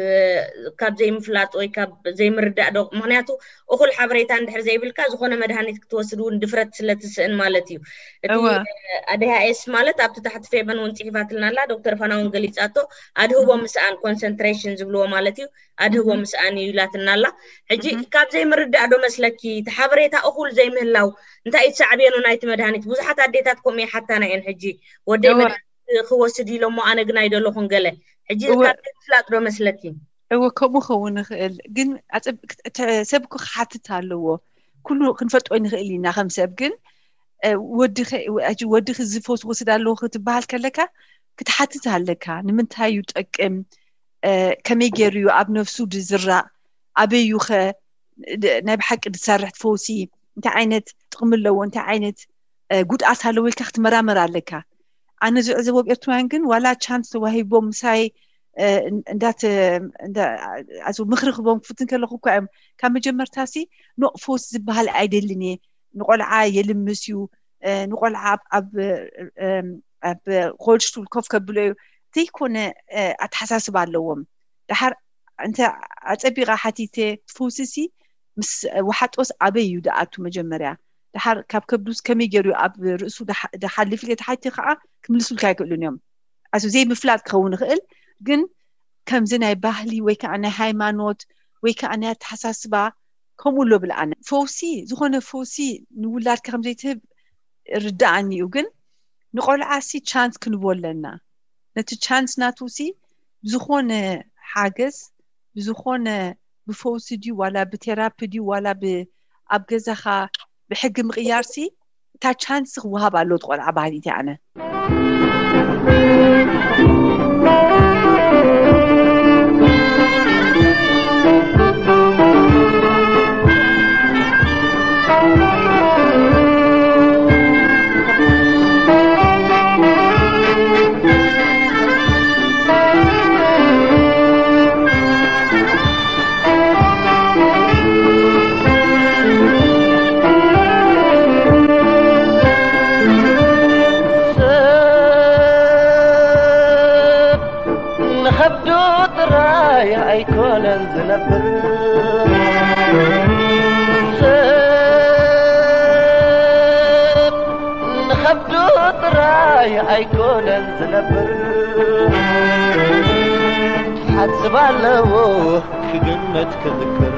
ካብ ዘይምፍላጥ ወይ ካብ ዘይምርዳእ ዶ? ምክንያቱ እኹል ሓበሬታ እንድሕር ዘይብልካ ዝኾነ መድሃኒት ክትወስድ እውን ድፍረት ስለ ትስእን ማለት እዩ። እቲ ኣድሃኤስ ማለት ኣብቲ ታሕቲ ፌበን እውን ፅሒፋትልና ኣላ፣ ዶክተር ፋና እውን ገሊፃቶ። ኣድህቦ ምስኣን ኮንሰንትሬሽን ዝብልዎ ማለት እዩ። ኣድህቦ ምስኣን እዩ ኢላትና ኣላ። ሕጂ ካብ ዘይምርዳእ ዶ መስለኪ እቲ ሓበሬታ እኹል ዘይምህላው እንታይ እዩ ሳዕቤኑ ናይቲ መድሃኒት? ብዙሓት ኣዴታት ከምኡ ይሓታና እየን። ሕጂ ወደይ መድሃኒት ክወስድ ኢሎሞ ኣነ ግን ኣይደለኹን ገለ። ሕጂ ካብ ዘይምፍላጥ ዶ መስለኪ? እወ ከምኡ ክኸውን ይኽእል፣ ግን ሰብ እኮ ክሓትት ኣለዎ። ኩሉ ክንፈልጦ ንኽእል ኢና ከም ሰብ፣ ግን ወድኺ ዝፈውስ ወስድ ኣለዎ ክትበሃል ከለካ ክትሓትት ኣለካ። ንምንታይ እዩ ጠቅም? ከመይ ገይሩ እዩ ኣብ ነፍሱ ዝራእ? ኣበይ እዩ ኸ ናይ ብሓቂ ዝሰርሕ ፈውሲ? እንታይ ዓይነት ጥቕሚ ኣለዎ? እንታይ ዓይነት ጉድኣት ኣለዎ ኢልካ ክትመራመር ኣለካ። ኣነ ዝዕዘቦ ኣብ ኤርትራውያን ግን ዋላ ቻንስ ተዋሂቦም ምሳይ እንዳት ምክሪ ክቦም ክፍትን ከለኩ እኳ እዮም ካብ መጀመርታ ሲ ኖቕ ፈውሲ ዝበሃል ኣይደልን እየ፣ ንቆልዓ የልምስ እዩ፣ ንቆልዓ ኣብ ኮልድ ስቱል ኮፍ ከብሎ እዩ ዘይኮነ ኣተሓሳስባ ኣለዎም። ድሓር እንተ ኣጸቢቓ ሓቲተ ትፈውስሲ ምስ ወሓጦስ ኣበይ እዩ ድኣቱ መጀመርያ? ድሓር ካብ ከብዱስ ከመይ ገይሩ ኣብ ርእሱ ድሓልፍ ኢለ ተሓቲ ከዓ ክምልሱልካ ኣይክእሉን እዮም። ኣዚ ዘይምፍላጥ ክኸውን ይኽእል፣ ግን ከምዚ ናይ ባህሊ ወይ ከዓ ናይ ሃይማኖት ወይ ከዓ ናይ ኣተሓሳስባ ከምኡ ኣሎ ብልኣነ። ፈውሲ፣ ዝኾነ ፈውሲ ንውላድካ ከም ዘይትህብ ርድኣኒ እዩ፣ ግን ንቆልዓ ሲ ቻንስ ክንቦ ኣለና። ነቲ ቻንስ ናቱ ሲ ብዝኾነ ሓገዝ፣ ብዝኾነ ብፈውሲ ድዩ ዋላ ብቴራፒ ድዩ ዋላ ኣብ ገዛኻ ብሕጊ ምቕያር ሲ እታ ቻንስ ክወሃብ ኣለዎ ቆልዓ ባህሊት ኣነ። ከብዱ ጥራይ ኣይኮነን ዝነብር፣ ሰብ ንኸብዱ ጥራይ ኣይኮነን ዝነብር። ሓስብ ኣለዎ ክግመት ክዝክር።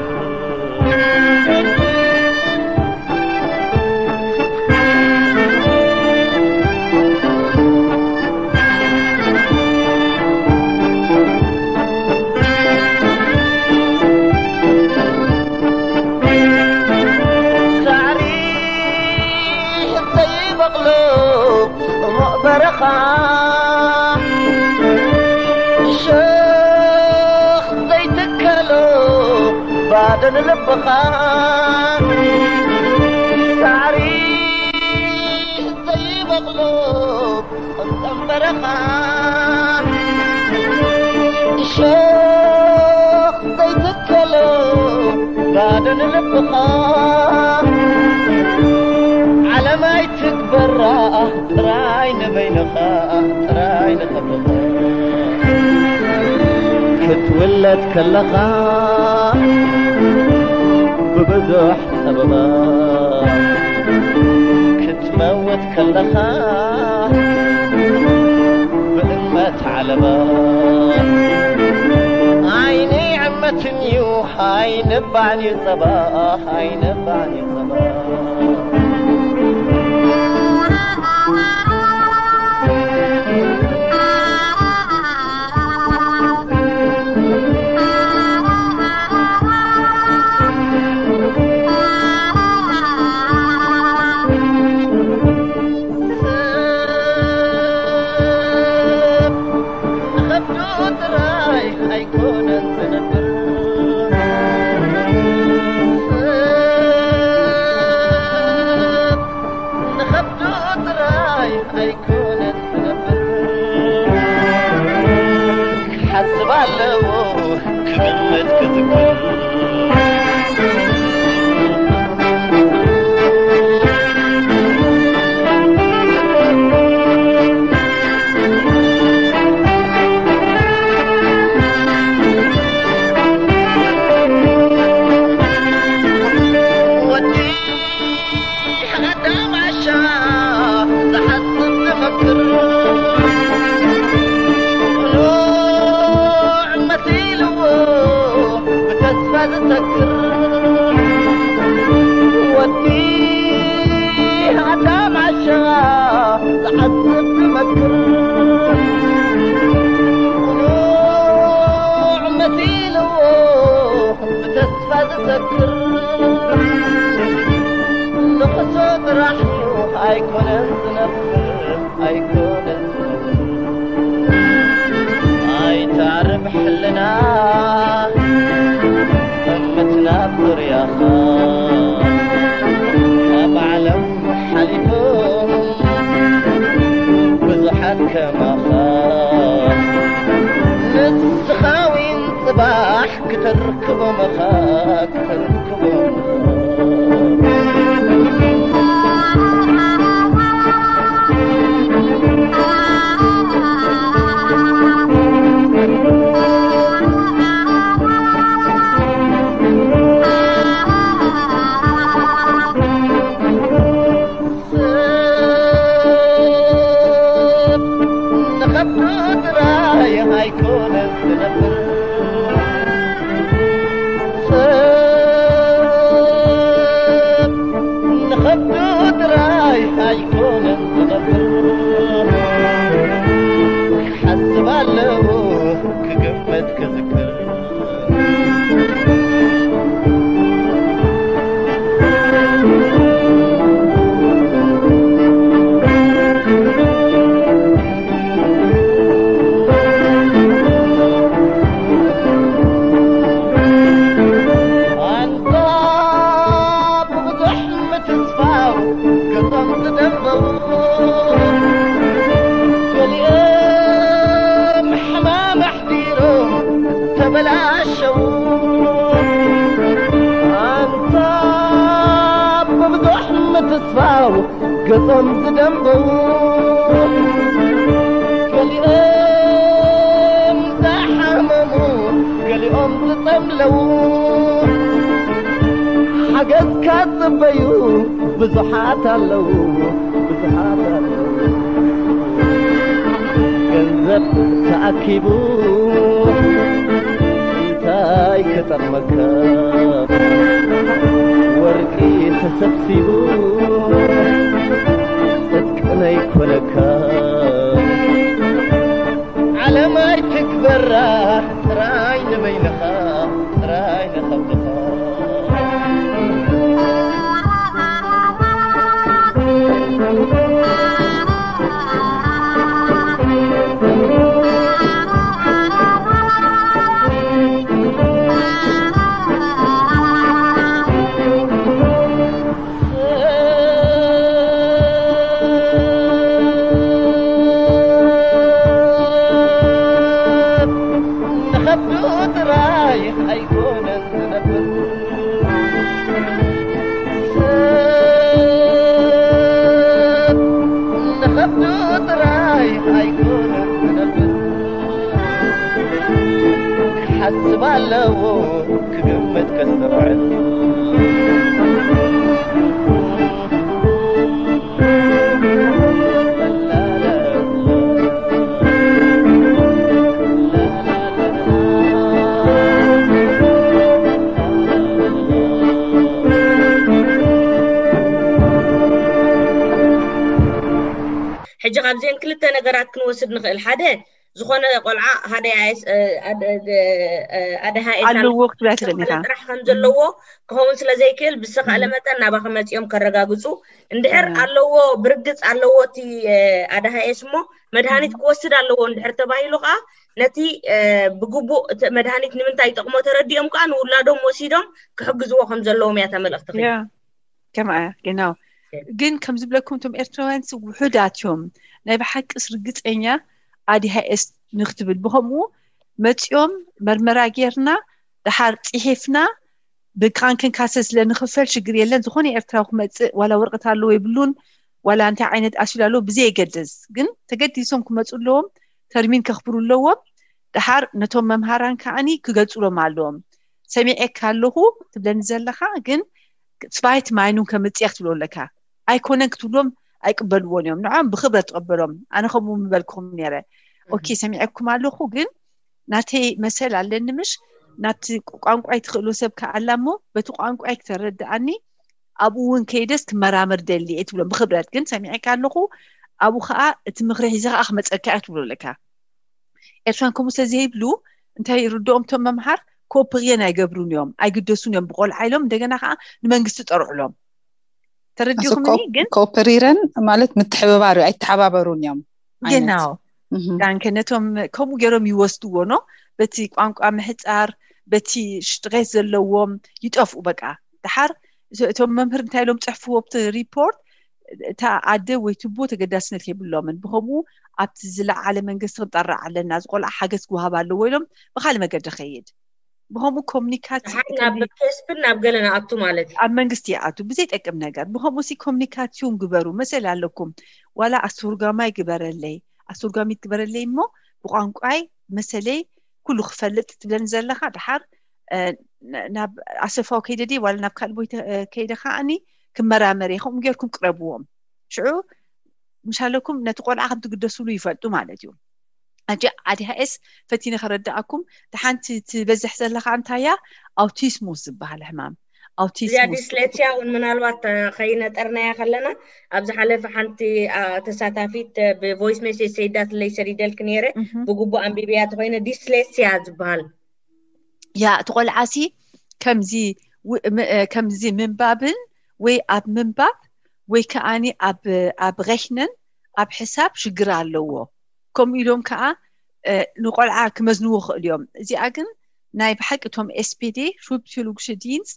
ሳዕሪ ዘይበቕሎ ጽሙቕ በረኻ፣ ሸኽ ዘይትከሎ ባዶ ንልብኻ። ሳዕሪ ዘይበቕሎ ጸምጸም በረኻ፣ ሸኽ ዘይትከሎ ባዶ ንልብኻ። ዓለም ኣይትግበራ ጥራይ ንበይንኻ፣ ጥራይ ንኸብድኻ። ክትውለድ ከለኻ ብብዙሕ ጸበባ፣ ክትመውት ከለኻ ብእመት ዓለባ። ዓይኒ ዕመትን እዩ፣ ኣይንባዕን እዩ ጸባ፣ ኣይንባዕን እዩ ጸባ። ንኸብዱ ጥራይ ኣይኮነን ዝነብር፣ ሰብ ንኸብዱ ጥራይ ኣይኮነን ዝነብር። ክሓስብ ኣለዎ ክግመት ክዝክር። ወዲ ኣዳም ዓሻ ዝሓስብ ዝፈክር፣ ቅኑዕ መሲልዎ ብተስፋ ዝሰክር። ወዲ ኣዳም ዓሻ ዝሓስብ ዝመክር፣ ቅኑዕ መሲልዎ ብተስፋ ዝሰክር። ንኽሶ ጥራሕ እዩ ኣይኮነን ዝነብር፣ ኣይኮነን ዝነብር። ኣይተዕርብ ሕልና እምትናብ ዙርያኻ፣ ካብ ዓለም ሓሊፎም ብዙሓት ከማኻ። ንስኻ ዊን ጽባሕ ክተርክቦም ኢኻ፣ ክተርክቦም። ሰብ ንኸብዱ ጥራይ ኣይኮነን ዝነብር፣ ሰብ ንኸብዱ ጥራይ ኣይኮነን ዝነብር። ክሓስብ ኣለዎ ክግመት ክዝክር። ኣንታ ብብዙሕ ምትስፋው ገጾም ዝደንበው፣ ገሊኦም ሕማም ኣሕዲሮም ተበላሸው። ኣንታ ብብዙሕ ምትስፋው ገጾም ዝደንበው፣ ገሊኦም ዝሓ ኣለዉ ሓገዝካ ዝጽበዩ ብዙሓት ኣለዉ ብዙሓት ኣለዉ። ገንዘብ ተኣኪቡ እንታይ ክጠቕመካ? ወርቂ ተሰብሲቡ ጽድቂ ነይኮነካ። ዓለም ኣይትግበራ ጥራይ ንበይንኻ ጥራይ ንኸብድኻ። ንኸብዱ ጥራይ ኣይኮነን ዝነብር። ሰብ ንኸብዱ ጥራይ ኣይኮነን ዝነብር። ክሓስብ ኣለዎ ክግምት ከስተውዕል። ሕጂ ካብዚአን ክልተ ነገራት ክንወስድ ንኽእል። ሓደ ዝኾነ ቆልዓ ሃደ ኣደ ሃኤስ ኣለዎ ክትብላ ትኽእል ኢኻ። ጥራሕ ከም ዘለዎ ክኸውን ስለ ዘይክእል ብዝተኻእለ መጠን ናባኸ መፂኦም ከረጋግፁ እንድሕር ኣለዎ ብርግፅ ኣለዎ እቲ ኣደ ሃኤስ እሞ መድሃኒት ክወስድ ኣለዎ እንድሕር ተባሂሉ ከዓ ነቲ ብግቡእ መድሃኒት ንምንታይ ይጠቕሞ ተረዲኦም ከዓ ንውላዶም ወሲዶም ክሕግዝዎ ከም ዘለዎም እያ እታ መልእኽቲ። ከምኣ ጌናው ግን ከም ዝብለኩም እቶም ኤርትራውያን ውሑዳት እዮም። ናይ ብሓቅስ ርግፀኛ ኣዲሃኤስ ንክትብል ብከምኡ መፂኦም መርመራ ጌርና ደሓር ፅሒፍና ብካን ክንካሰ ስለ ንክፈል ሽግር የለን። ዝኾነ ኤርትራዊ ክመፅእ ዋላ ወረቀት ኣለዎ የብሉን ዋላ እንታይ ዓይነት ኣሲሉ ኣለዎ ብዘየገድስ ግን ተገዲሶም ክመፁ ኣለዎም። ተርሚን ከኽብሩ ኣለዎም። ደሓር ነቶም መምሃራን ከዓኒ ክገልፁሎም ኣለዎም። ሰሚዐካ ኣለኹ ትብለኒ ዘለኻ ግን ስባይት ማይኑን ከምፅያ ክትብሎ ኣለካ ኣይኮነን ክትብሎም ኣይቅበልዎን እዮም። ንዖም ብክብረት ትቐበሎም። ኣነ ከምኡ ምበልኩም ነረ። ኦኬ ሰሚዐኩም ኣለኹ ግን ናተይ መሰል ኣለኒ ምሽ ናብቲ ቋንቋይ ትኽእሎ ሰብ ከኣላ እሞ በቲ ቋንቋይ ክተረድኣኒ ኣብኡ እውን ከይደስ ክመራመር ደሊ እየ ትብሎም ብክብረት ግን ሰሚዐካ ኣለኹ ኣብኡ ከዓ እቲ ምክሪ ሒዘ ከዓ ክመፀካ እየ ትብሎ ኣለካ። ኤርትራን ከምኡ ስለ ዘይብሉ እንታይ ይርድኦም እቶም መምሃር ኮፕርየን ኣይገብሩን እዮም ኣይግደሱን እዮም ብቆልዓ ኢሎም እንደገና ከዓ ንመንግስቲ ጠርዑሎም። ተረዲኹምኒ ግን ኮፕሪረን ማለት ምትሕብባር እዩ ኣይተሓባበሩን እዮም። ጌናው ዳንከ ነቶም ከምኡ ገይሮም ይወስድዎ ኖ በቲ ቋንቋ ምሕፃር በቲ ሽጥሬት ዘለዎም ይጠፍኡ በቃ። ደሓር እቶም መምህር እንታይ ኢሎም ፅሕፍዎ ኣብቲ ሪፖርት እታ ኣደ ወይ ትቦ ተገዳስነት የብሎምን ብከምኡ ኣብቲ ዝለዓለ መንግስቲ ክንጠርዕ ኣለና እዚ ቆልዓ ሓገዝ ክወሃብ ኣለዎ ኢሎም ብካልእ መገዲ ከይድ ብከምኡ ኮሚኒካት ደሓር ናብ ኬስፕን ናብ ገለ ንኣቱ ማለት እዩ። ኣብ መንግስቲ ይኣቱ ብዘይጠቅም ነገር ብከምኡ ሲ ኮሚኒካት ይውን ግበሩ መሰል ኣለኩም ዋላ ኣስተርጓማይ ግበረለይ ኣስተርጓሚት ግበረለይ እሞ ብቋንቋይ መሰለይ ኩሉ ክፈልጥ ትብለኒ ዘለካ ደሓር ናብ ኣሰፋው ከይደ ድየ ዋላ ናብ ካልእ ቦይ ከይደ ከዓኒ ክመራመር እየ ከምኡ ጌርኩም ቅረብዎም ሽዑ ምሻለኩም ነቲ ቆልዓ ከም ትግደስሉ ይፈልጡ ማለት እዩ ኣጂ ኣዲሃኤስ ፈቲነ ከረዳኣኩም ተሓንቲ ትበዝሕ ዘለካ እንታያ ኣውቲስሙስ ዝበሃል ሕማም እዚኣ ዲስሌክሲያ እውን ምናልባት ከይነጠርናያ ከለና ኣብ ዝሓለፈ ሓንቲ ተሳታፊት ብቮይስ ሜሴጅ ሰይዳትለይ ሰዲደልኪ ነይረ ብግቡእ ኣንቢብያ ተኮይነ ዲስሌክሲያ ዝበሃል ያ እቲ ቆልዓሲ ከምዚ ከምዚ ምንባብን ወይ ኣብ ምንባብ ወይ ከዓኒ ኣብ rechnen ኣብ ሕሳብ ሽግር ኣለዎ ከምኡ ኢሎም ከዓ ንቆልዓ ክመዝንዎ ክእል እዮም እዚኣ ግን ናይ ብሓቂ እቶም ኤስፔዴ ሹፕሲዮሎግሽ ዲንስ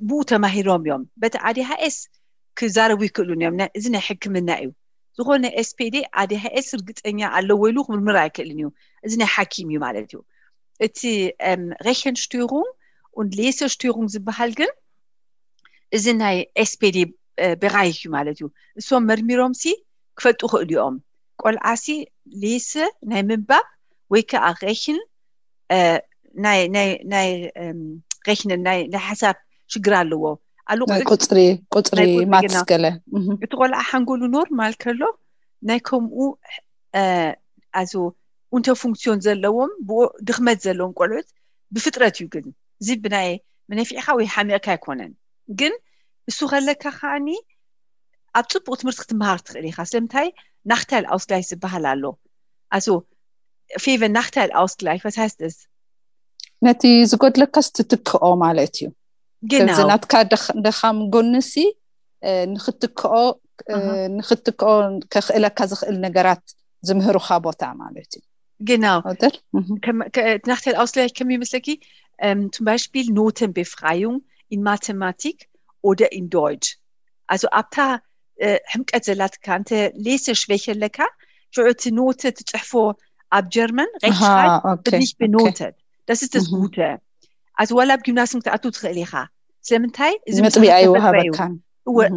ብኡ ተማሂሮም እዮም በቲ ኣዲሃኤስ ክዛረቡ ይክእሉን እዮም እዚ ናይ ሕክምና እዩ ዝኾነ ኤስፔዴ ኣዲሃኤስ ርግፀኛ ኣለዎ ኢሉ ክምርምር ኣይክእልን እዩ እዚ ናይ ሓኪም እዩ ማለት እዩ እቲ rechenstöhrung und lesestörung ዝበሃል ግን እዚ ናይ ኤስፔዴ በራይክ እዩ ማለት እዩ እሶም መርሚሮም ሲ ክፈልጡ ክእሉ እዮም ቆልዓ ሲ ሌሰ ናይ ምንባብ ወይ ከዓ rechnen ናይ ናይ ናይ ሬክንን ናይ ናይ ሓሳብ ሽግር ኣለዎ ኣሉ ናይ ቁፅሪ ቁፅሪ ማትስ ገለ እቲ ቆልዓ ሓንጎሉ ኖርማል ከሎ ናይ ከምኡ ኣዙ ኡንተ ፉንክሲዮን ዘለዎም ድኽመት ዘለዎም ቆልዑት ብፍጥረት እዩ። ግን እዚ ብናይ መነፊዕካ ወይ ሓሚቕካ ኣይኮነን። ግን እሱ ከለካ ከዓኒ ኣብ ፅቡቅ ትምህርቲ ክትመሃር ትኽእል ኢኻ። ስለምንታይ ናክታይል ኣውስግላይ ዝበሃል ኣሎ። ኣሱ ፌቨ ናክታይል ኣውስግላይ ፈሳስተስ ነቲ ዝጎድለካስ ትትክኦ ማለት እዩ። ከምዚ ናትካ ደኻም ጎንሲ ንክትክኦ ንክትክኦ ከኽእለካ ዝኽእል ነገራት ዝምህሩካ ቦታ ማለት እዩ። Genau. Oder? Mhm. Nach der Ausgleich können wir مثلا zum Beispiel Notenbefreiung in Mathematik oder in Deutsch. Also ኣብታ ሕምቀት ዘላትካ እንተ ሌሰ ሽበይ ከለካ ሽዑ እቲ ኖተ ትፅሕፎ ኣብ ጀርመን ሬክሽራይብ okay. Nicht benotet. Das ist das Gute. Also ዋላ ኣብ ጊምናስም ክትኣቱ ትኽእል ኢኻ። ስለምንታይ እዚ ነጥቢ ኣይወሃበካን።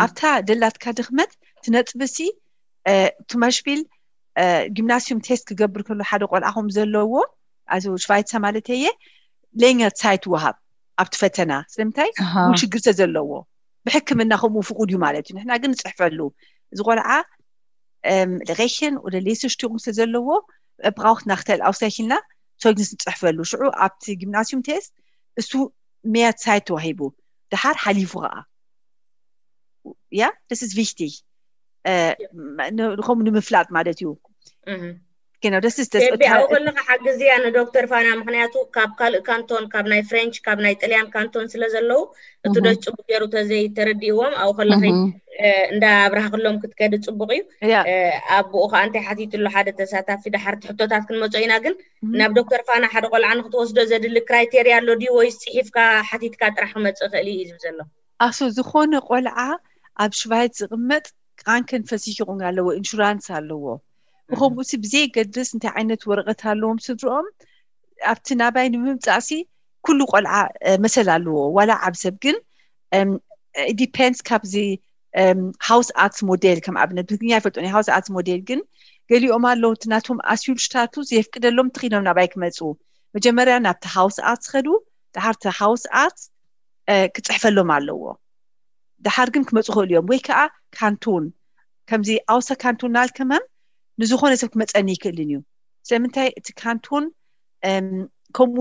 ኣብታ ደላትካ ድኽመት ትነጥብሲ ቱማሽቢል ጊምናስዩም ቴስት ክገብር ከሎ ሓደ ቆልዓ ከም ዘለዎ ኣዚ ሽቫይትሳ ማለት እየ ለኛ ሳይት ወሃብ ኣብቲ ፈተና ስለምንታይ ሽግርተ ዘለዎ ብሕክምና ከምኡ ፍቁድ እዩ ማለት እዩ። ንሕና ግን ንፅሕፈሉ እዚ ቆልዓ ሬሽን ወደ ሌስሽቲቁም ስለ ዘለዎ ብራውክት ናክተል ኣውሳይሽልና ሶግንስ ንፅሕፈሉ ሽዑ ኣብቲ ጊምናስዩም ቴስት እሱ ሜያት ሳይት ተዋሂቡ ድሓር ሓሊፉ ከዓ ያ ደስ ዝ ቪሽቲ ንኸምኡ ንምፍላጥ ማለት እዩ። ቢ ኣብኡ ከለካ ሓግዝያ ንዶክተር ፋና ምክንያቱ ካብ ካልእ ካንቶን ካብ ናይ ፍሬንች ካብ ናይ ጥልያን ካንቶን ስለ ዘለዉ እቲ ደች ፅቡቅ ገይሩ ተዘይተረድእዎም ኣብኡ ከለኺ እንዳ ኣብራህክሎም ክትከዲ ፅቡቅ እዩ። ኣብኡ ከዓ እንታይ ሓቲትሉ ሓደ ተሳታፊ ድሓርቲ ሕቶታት ክንመፆ ኢና ግን ናብ ዶክተር ፋና ሓደ ቆልዓ ንክትወስዶ ዘድሊ ክራይቴርያ ኣሎ ድዩ ወይስ ፅሒፍካ ሓቲትካ ጥራሕ ክመፅእ ክእል እዩ ዝብ ዘሎ? ኣሱ ዝኾነ ቆልዓ ኣብ ሽቫይት ዝቕመጥ ቃንከን ፈሲኪ ቁም ኣለዎ ኢንሹራንስ ኣለዎ። ብከምኡ ሲ ብዘየገድስ እንታይ ዓይነት ወረቐት ኣለዎም ስድርኦም ኣብቲ ናባይ ንምምፃእሲ ኩሉ ቆልዓ መሰል ኣለዎ። ዋላ ዓብ ሰብ ግን ዲፔንድስ ካብዚ ሃውስ ኣርትስ ሞዴል ከም ኣብነት ብትግርኛ ይፈልጦ ናይ ሃውስ ኣርትስ ሞዴል ግን ገሊኦም ኣለዉ እቲ ናቶም ኣስዩል ሽታቱ ዘየፍቅደሎም ትኽኢሎም ናባይ ክመፁ መጀመርያ ናብቲ ሃውስ ኣርትስ ከዱ ድሓርቲ ሃውስ ኣርትስ ክፅሕፈሎም ኣለዎ። ድሓር ግን ክመፁ ክእሉ እዮም ወይ ከዓ ካንቱን ከምዚ ኣውሰ ካንቱን ናልከመን ንዝኾነ ሰብ ክመፀኒ ይክእልን እዩ። ስለምንታይ እቲ ካንቱን ከምኡ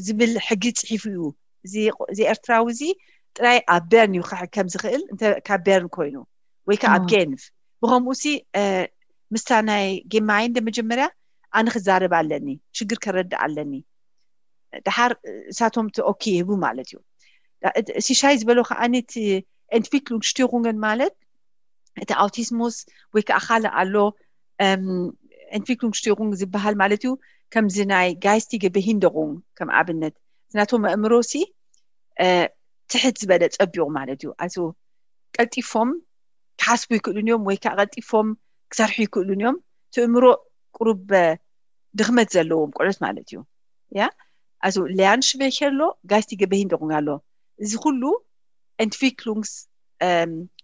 ዝብል ሕጊ ፅሒፉ እዩ። እዚ ኤርትራዊ እዚ ጥራይ ኣብ በርን እዩ ክሕከም ዝኽእል እንተ ካብ በርን ኮይኑ ወይ ከዓ ኣብ ጌንፍ ብከምኡ ሲ ምስታ ናይ ጌማይ እንደ መጀመርያ ኣነ ክዛረብ ኣለኒ ሽግር ከረድእ ኣለኒ። ድሓር እሳቶም እቲ ኦኬ ይህቡ ማለት እዩ። ሲሻይ ዝበሎ ከዓ እቲ ኤንትቪክሉንግ ሽቲሩንገን ማለት እቲ ኣውቲስሙስ ወይ ከዓ ካልእ ኣሎ ኤንትቪክሉንግ ሽቲሩንግ ዝበሃል ማለት እዩ። ከምዚ ናይ ጋይስቲገ በሂንደሩንግ ከም ኣብነት ናቶም ኣእምሮ ሲ ትሕት ዝበለ ፀቢቑ ማለት እዩ። ኣሱ ቀልጢፎም ክሓስቡ ይክእሉን እዮም ወይ ከዓ ቀልጢፎም ክሰርሑ ይክእሉን እዮም። ትእምሮ ቁሩብ ድኽመት ዘለዎም ቆልዑት ማለት እዩ። ያ ኣሱ ሊያን ሽቤከ ኣሎ ጋይስቲገ በሂንደሩንግ ኣሎ እዚ ኩሉ ኤንትቪክሉንግስ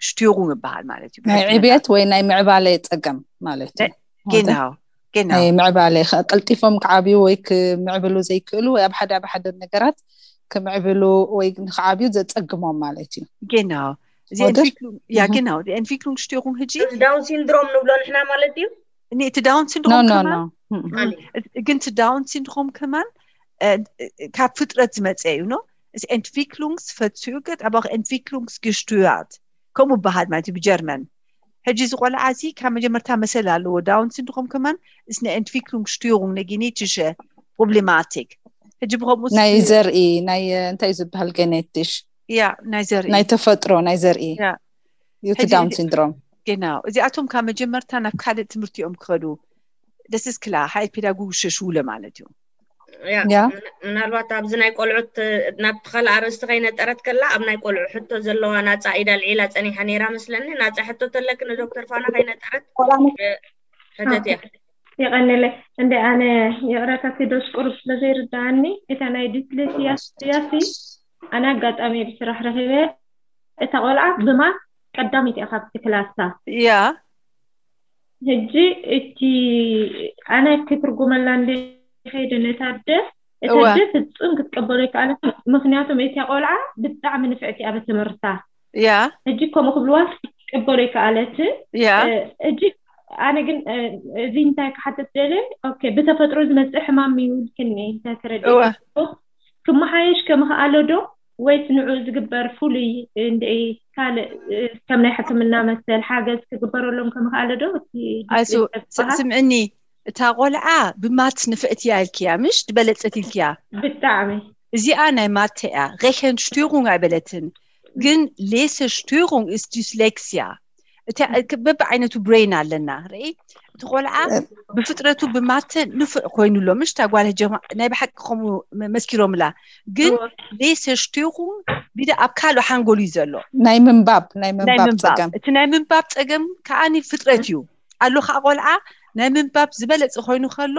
ሽቲሩንግ ይበሃል ማለት እዩ። ናይ ዕብየት ወይ ናይ ምዕባለ ፀገም ማለት እዩ። ጌናው ጌናው ናይ ምዕባለ ቀልጢፎም ክዓብዩ ወይ ክምዕብሉ ዘይክእሉ ወይ ኣብ ሓደ ኣብ ሓደ ነገራት ክምዕብሉ ወይ ንክዓብዩ ዘፀግሞም ማለት እዩ። ጌናው እዚ ያ ጌናው እዚ ኤንትቪክሉንግ ሽቲሩንግ ህጂ ዳውን ሲንድሮም ንብሎ ንሕና ማለት እዩ። እቲ ዳውን ሲንድሮም ከማን ግን እቲ ዳውን ሲንድሮም ከማን ካብ ፍጥረት ዝመፀ እዩ ኖ እዚ ኤንትቪክሉንግስ ፈትዩ ገጥ ኣባክ ኤንትቪክሉንግስ ግሽቱያት ከምኡ በሃል ማለት እዩ ብጀርመን። ሕጂ እዚ ቆልዓ እዚ ካብ መጀመርታ መሰል ኣለዎ ዳውን ሲንድሮም ከማን እስነ ኤንትቪክሉንግ ሽቱሩንግ ነ ጌኔቲሽ ፕሮብሌማቲክ ሕጂ ብከምኡ ናይ ዘርኢ ናይ እንታይ ዝበሃል ጌኔቲሽ ያ ናይ ዘርኢ ናይ ተፈጥሮ ናይ ዘርኢ እዩ እቲ ዳውን ሲንድሮም። ጌናው እዚኣቶም ካብ መጀመርታ ናብ ካልእ ትምህርቲ እዮም ክኸዱ ደስስክላ ሓይል ፔዳጎጊ ሸሽውለ ማለት እዩ። ያ ምናልባት ኣብዚ ናይ ቆልዑት ናብቲ ካልእ ኣርእስቲ ከይነጠረት ከላ ኣብ ናይ ቆልዑ ሕቶ ዘለዋ ናፃ ኢዳ ልዒላ ፀኒሓ ነይራ መስለኒ። ናፃ ሕቶ ተለክ ንዶክተር ፋና ከይነጠረት ሕተት እያ። የቐንለ እንደ ኣነ ይቕረታ ቴዶስ ቁሩብ ስለ ዘይርዳኣኒ እታ ናይ ዲስሌክሲያ ሲ ኣነ ኣጋጣሚ ብስራሕ ረኺበ እታ ቆልዓ ብማት ቀዳሚት እያ ካብቲ ክላሳ ያ ሕጂ እቲ ኣነ ክትርጉመላ እንደ ከይደ ነታ ኣደ እተ እወ። ደ ፍጹም ክትቀበሎ ይከኣለትን። ምክንያቱም እቲያ ቆልዓ ብጣዕሚ ንፍዕቲ እያ ብትምህርታ። ያ ሕጂ ከምኡ ክብልዋ ክትቀበሎ ይከኣለትን። ያ እ፣ ሕጂ ኣነ ግን፣ እ፣ እዚ እንታይ ክሓተት ደለ? ኦኬ፣ ብተፈጥሮ ዝመጽእ ሕማም ይውልክኒ እንታይ ተረዲእ እወ። ክመሓየሽ ከምኽኣሎ ዶ? ወይስ ንዑ ዝግበር ፍሉይ እንድዒ ካልእ፣ እ፣ ከም ናይ ሕክምና መሰል ሓገዝ ክግበረሎም ከምኽኣሎ ዶ? እቲ ኣይሱ dyslexia ዝበሃል? ስምዕኒ፣ እታ ቆልዓ ብማት ንፍዕቲ እያ ኢልክያ ምሽ ድበለጸት ኢልክያ። ብጣዕሚ እዚኣ ናይ ማተ እያ። Rechenstörung ኣይበለትን፣ ግን Lesestörung ist Dyslexia። እቲ በብዓይነቱ ብሬን ኣለና ርኢ። እቲ ቆልዓ ብፍጥረቱ ብማተ ንፉዕ ኮይኑ ኣሎ ምሽ። እታ ጓል ጀማ ናይ ብሓቂ ከምኡ መ- መስኪሮምላ፣ ግን እወ። Lesestörung ቢደ ኣብ ካልእ ሓንጎሉ እዩ ዘሎ። ናይ ምንባብ ናይ ናይ ምንባብ ምንባብ ጸገም እቲ ናይ ምንባብ ጸገም ከዓኒ ፍጥረት እዩ ኣሎ። ከዓ ቆልዓ ናይ ምንባብ ዝበለጸ ኮይኑ ከሎ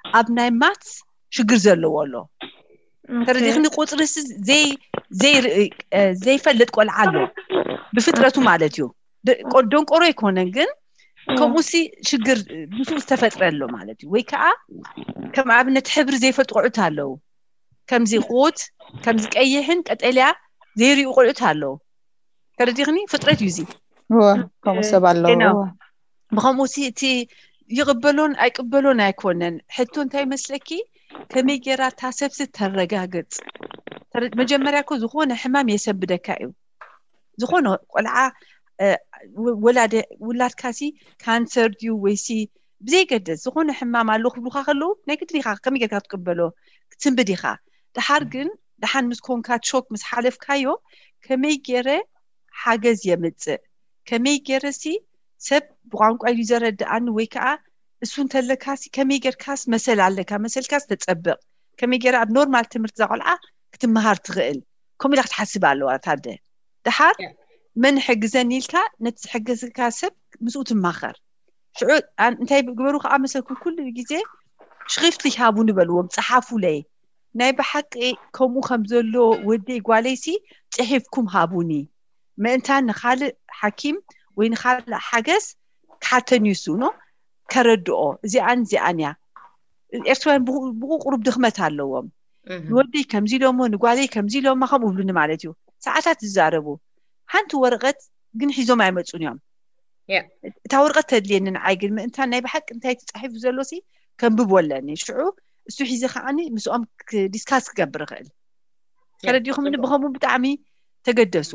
ኣብ ናይ ማት ሽግር ዘለዎ ኣሎ። ተረዲኽኒ? ቁፅሪ ሲ ዘይ ዘይርኢ እ፣ ዘይፈልጥ ቆልዓ ኣሎ ብፍጥረቱ ማለት እዩ። ደ- ቆ- ደንቆሮ ኣይኮነን፣ ግን ከምኡሲ ሽግር ምስኡ ዝተፈጥረ ኣሎ ማለት እዩ። ወይ ከዓ ከም ኣብነት ሕብሪ ዘይፈልጡ ቆልዑት ኣለዉ። ከምዚ ቁት ከምዚ ቀይሕን ቀጠልያ ዘይሪኡ ቆልዑት ኣለዉ። ተረዲኽኒ? ፍጥረት እዩ እዚ። እወ፣ ከምኡ ሰብ ኣለዎ። ጤና። እወ። ብኸምኡ ሲ እቲ ይቕበሎን ኣይቅበሎን ኣይኮነን። ሕቶ እንታይ መስለኪ? ከመይ ገይራ እታ ሰብሲ ተረጋግጽ? ተረ- መጀመርያ እኮ ዝኾነ ሕማም የሰንብደካ እዩ። ዝኾነ ቆልዓ እ፣ ወ- ወላደ ውላድካ ሲ ካንሰር ድዩ ወይሲ ብዘይገደስ ዝኾነ ሕማም ኣሎ ክብሉካ ከለዉ ናይ ግድን ኢኻ ከመይ ጌርካ ክትቅበሎ ክትስንብድ ኢኻ። ደሓር ግን ደሓን ምስ ኮንካ ሾክ ምስ ሓለፍካዮ ከመይ ገይረ ሓገዝ የምጽእ ከመይ ገይረ ሲ ሰብ ብቋንቋ ኢሉ ዘረድኣኒ ወይ ከዓ እሱ እንተለካ ሲ ከመይ ጌርካስ መሰል ኣለካ መሰልካስ ተጸብቕ ከመይ ገይረ ኣብ ኖርማል ትምህርቲ እዛ ቆልዓ ክትመሃር ትኽእል ከምኡ ኢላ ክትሓስብ ኣለዋ ታደ። ደሓር መን ሕግዘኒ ኢልካ ነቲ ዝሕግዝካ ሰብ ምስኡ ትማኸር። ሽዑ እንታይ ግበሩ ከዓ መሰልኩም ኩሉ ግዜ ሽሪፍትሊሽ ሃቡኒ በልዎም፣ ፀሓፉለይ። ናይ ብሓቂ ከምኡ ከም ዘሎ ወደይ ጓለይሲ ፅሒፍኩም ሃቡኒ ምእንታን ንካልእ ሓኪም ወይ ንካልእ ሓገዝ ክሓተኒ ይስእኖ ከረድኦ እዚኣን እዚኣን እያ። ኤርትራውያን ብቑ- ብቑ ቁሩብ ድኽመት ኣለዎም። ንወደይ ከምዚ ኢሎሞ ንጓለይ ከምዚ ኢሎማ ከምኡ ብሉኒ ማለት እዩ። ሰዓታት ይዛረቡ ሓንቲ ወረቐት ግን ሒዞም ኣይመፁን እዮም። እታ ወረቐት ተድልየኒ ንዓይ ግን ምእንታን ናይ ብሓቂ እንታይ ተፃሒፉ ዘሎ ሲ ከንብቦ ኣለኒ። ሽዑ እሱ ሒዘ ከዓኒ ምስኦም ክ- ዲስካስ ክገብር ይኽእል። ተረዲኹምኒ? ብኸምኡ ብጣዕሚ ተገደሱ።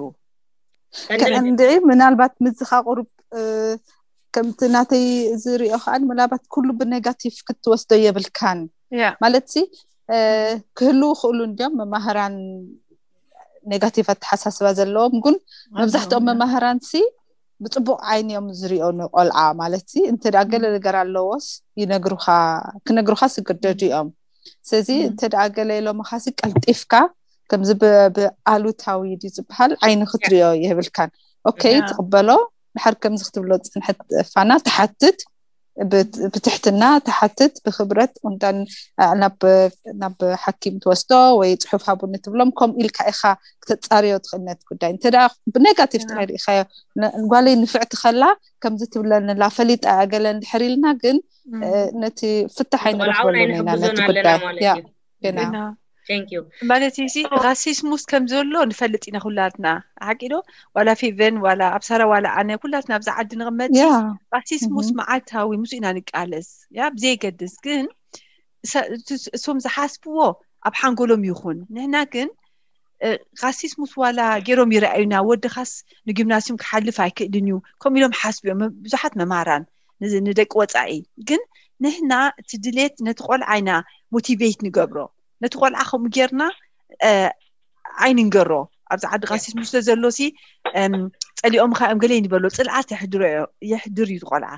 ከእንድዒ ምናልባት ምዝኻ ቁሩብ እ፣ ከምቲ ናተይ ዝሪኦ ከዓ ምናልባት ኩሉ ብኔጋቲቭ ክትወስዶ የብልካን። ያ ማለት ሲ እ፣ ክህልው ይኽእሉ እንዲዮም መማህራን ኔጋቲቭ ኣተሓሳስባ ዘለዎም፣ ግን መብዛሕትኦም መማህራን ሲ ብፅቡቅ ዓይኒ እዮም ዝሪኦ ንቆልዓ። ማለት ሲ እንተ ደኣ ገለ ነገር ኣለዎስ ይነግሩኻ፣ ክነግሩኻ ዝግደዱ እዮም። ስለዚ እንተ ደኣ ገለ ኢሎምኻ ሲ ቀልጢፍካ ከምዚ ብ- ብኣሉታዊ ድዩ ዝበሃል ዓይኒ ክትሪኦ የብልካን። ኦኬ ትቕበሎ። ድሓር ከምዚ ክትብሎ ዝፀንሐት ፋና ትሓትት፣ ብትሕትና ትሓትት፣ ብክብረት ቁንዳን ናብ ሓኪም ትወስዶ ወይ ፅሑፍ ሃቡኒ ትብሎም። ከምኡ ኢልካ ኢኻ ክተፃርዮ ትኽእል ነቲ ጉዳይ። እንተ ብኔጋቲቭ ጥራይ ርኢኻዮ፣ ጓለይ ንፍዕቲ ከላ ከምዚ ትብለንላ ፈሊጣ ገለ እንድሕር ኢልና ግን ነቲ ፍታሕ ኣይንረኽበሉን ኢና ነቲ ጉዳይ። ማለት እዚ ራሲስሙስ ከም ዘሎ ንፈልጥ ኢና ኩላትና። ሓቂ ዶ? ዋላ ፌቨን ዋላ ኣብሳራ ዋላ ኣነ ኩላትና ኣብዚ ዓዲ ንቕመጥ ራሲስሙስ መዓልታዊ ምስ ኢና ንቃለስ። ያ ብዘይገድስ ግን እሶም ዝሓስብዎ ኣብ ሓንጎሎም ይኹን ንሕና ግን ራሲስሙስ ዋላ ገይሮም ይረኣዩና። ወድኻስ ንጊምናስዩም ክሓልፍ ኣይክእልን እዩ ከምኡ ኢሎም ሓስቡ እዮም ብዙሓት መማራን ንደቂ ወፃኢ። ግን ንሕና እቲ ድሌት ነቲ ቆልዓ ኢና ሞቲቬት ንገብሮ። ነቲ ቆልዓ ከምኡ ጌርና ዓይንንገሮ። ኣብዚ ዓዲ ራሲስሙስ ዘሎ ሲ ፀሊኦም ካ እዮም ገለ ንበሎ ፅልኣት የሕድር እዩ ቆልዓ።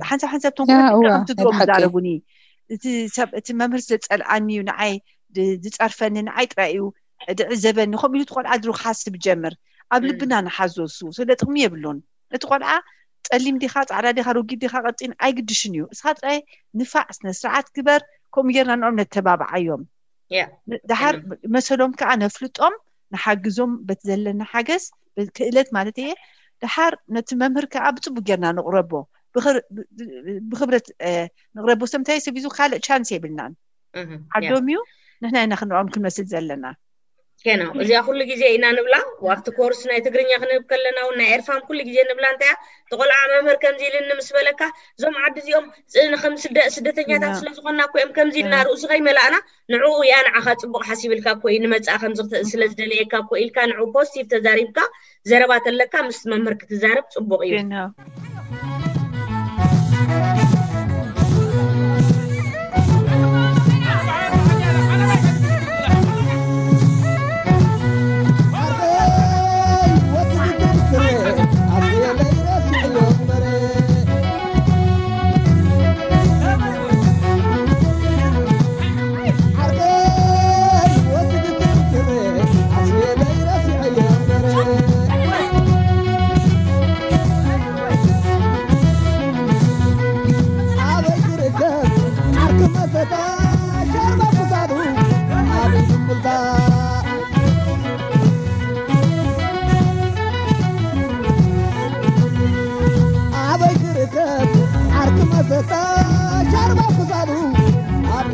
ሓንሳብ ሓንሳብ ቶም ከምቲ ድሮም ዝዛረቡኒ እቲ ሰብ እቲ መምህር ስለ ዝፀልኣኒ እዩ ንዓይ ዝፀርፈኒ ንዓይ ጥራይ እዩ ድዕዘበኒ ከምኡ ኢሉ እቲ ቆልዓ ድሮ ክሓስብ ይጀምር። ኣብ ልብና ንሓዞ እሱ ስለ ጥቕሚ የብሉን። እቲ ቆልዓ ፀሊም ዲኻ ፃዕዳ ዲኻ ረጊድ ዲኻ ቀጢን ኣይግድሽን እዩ። እስኻ ጥራይ ንፋዕ ስነ ስርዓት ግበር። ከምኡ ጌርና ንኦም ነተባብዓዮም። ድሓር መሰሎም ከዓ ነፍልጦም ንሓግዞም በቲ ዘለና ሓገዝ ክእለት ማለት እየ። ድሓር ነቲ መምህር ከዓ ብፅቡቅ ጌርና ንቕረቦ ብክብረት ንቕረቦ። ሰምታይ ሰብ ይዙ ካልእ ቻንስ የብልናን። ዓዶም እዩ ንሕና ኢና ክንኦም ክንመስል ዘለና። ኬና እዚኣ ኩሉ ግዜ ኢና ንብላ። ኣብቲ ኮርስ ናይ ትግርኛ ክንህብ ከለና እውን ናይ ኤርፋን ኩሉ ግዜ ንብላ። እንታይ እያ፣ እቲ ቆልዓ መምህር ከምዚ ኢልኒ ምስ በለካ፣ እዞም ዓዲ እዚኦም ፅ- ከም ስደ- ስደተኛታት ስለ ዝኾንና እኮ እዮም ከምዚ ኢልና ርእሱ ከይመላእና፣ ንዕኡ እያ ንዓኻ ፅቡቕ ሓሲብልካ እኮ እዩ ንመፅኣ ከምዚ ክተ- ስለ ዝደለየካ እኮ ኢልካ ንዕኡ ፖዚቲቭ ተዛሪብካ ዘረባ ተለካ ምስ መምህር ክትዛረብ ፅቡቕ እዩ። ግን ኣበይ ክርከብ ዓርኪ መሰታ ሻርባ ክሳዱ ኣብ ኢዱ እምብልታ። ኣበይ ትርከብ ዓርኪ መሰታ ሻርባ ክሳዱ ኣብ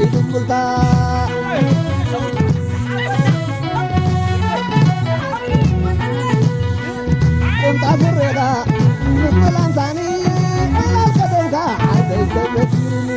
ኢዱ እምብልታ ቁምጣ ስሬኻ ምስ መላምሳኒ ዕላል ቀደምካ ዓደይ ተዘኪሩኒ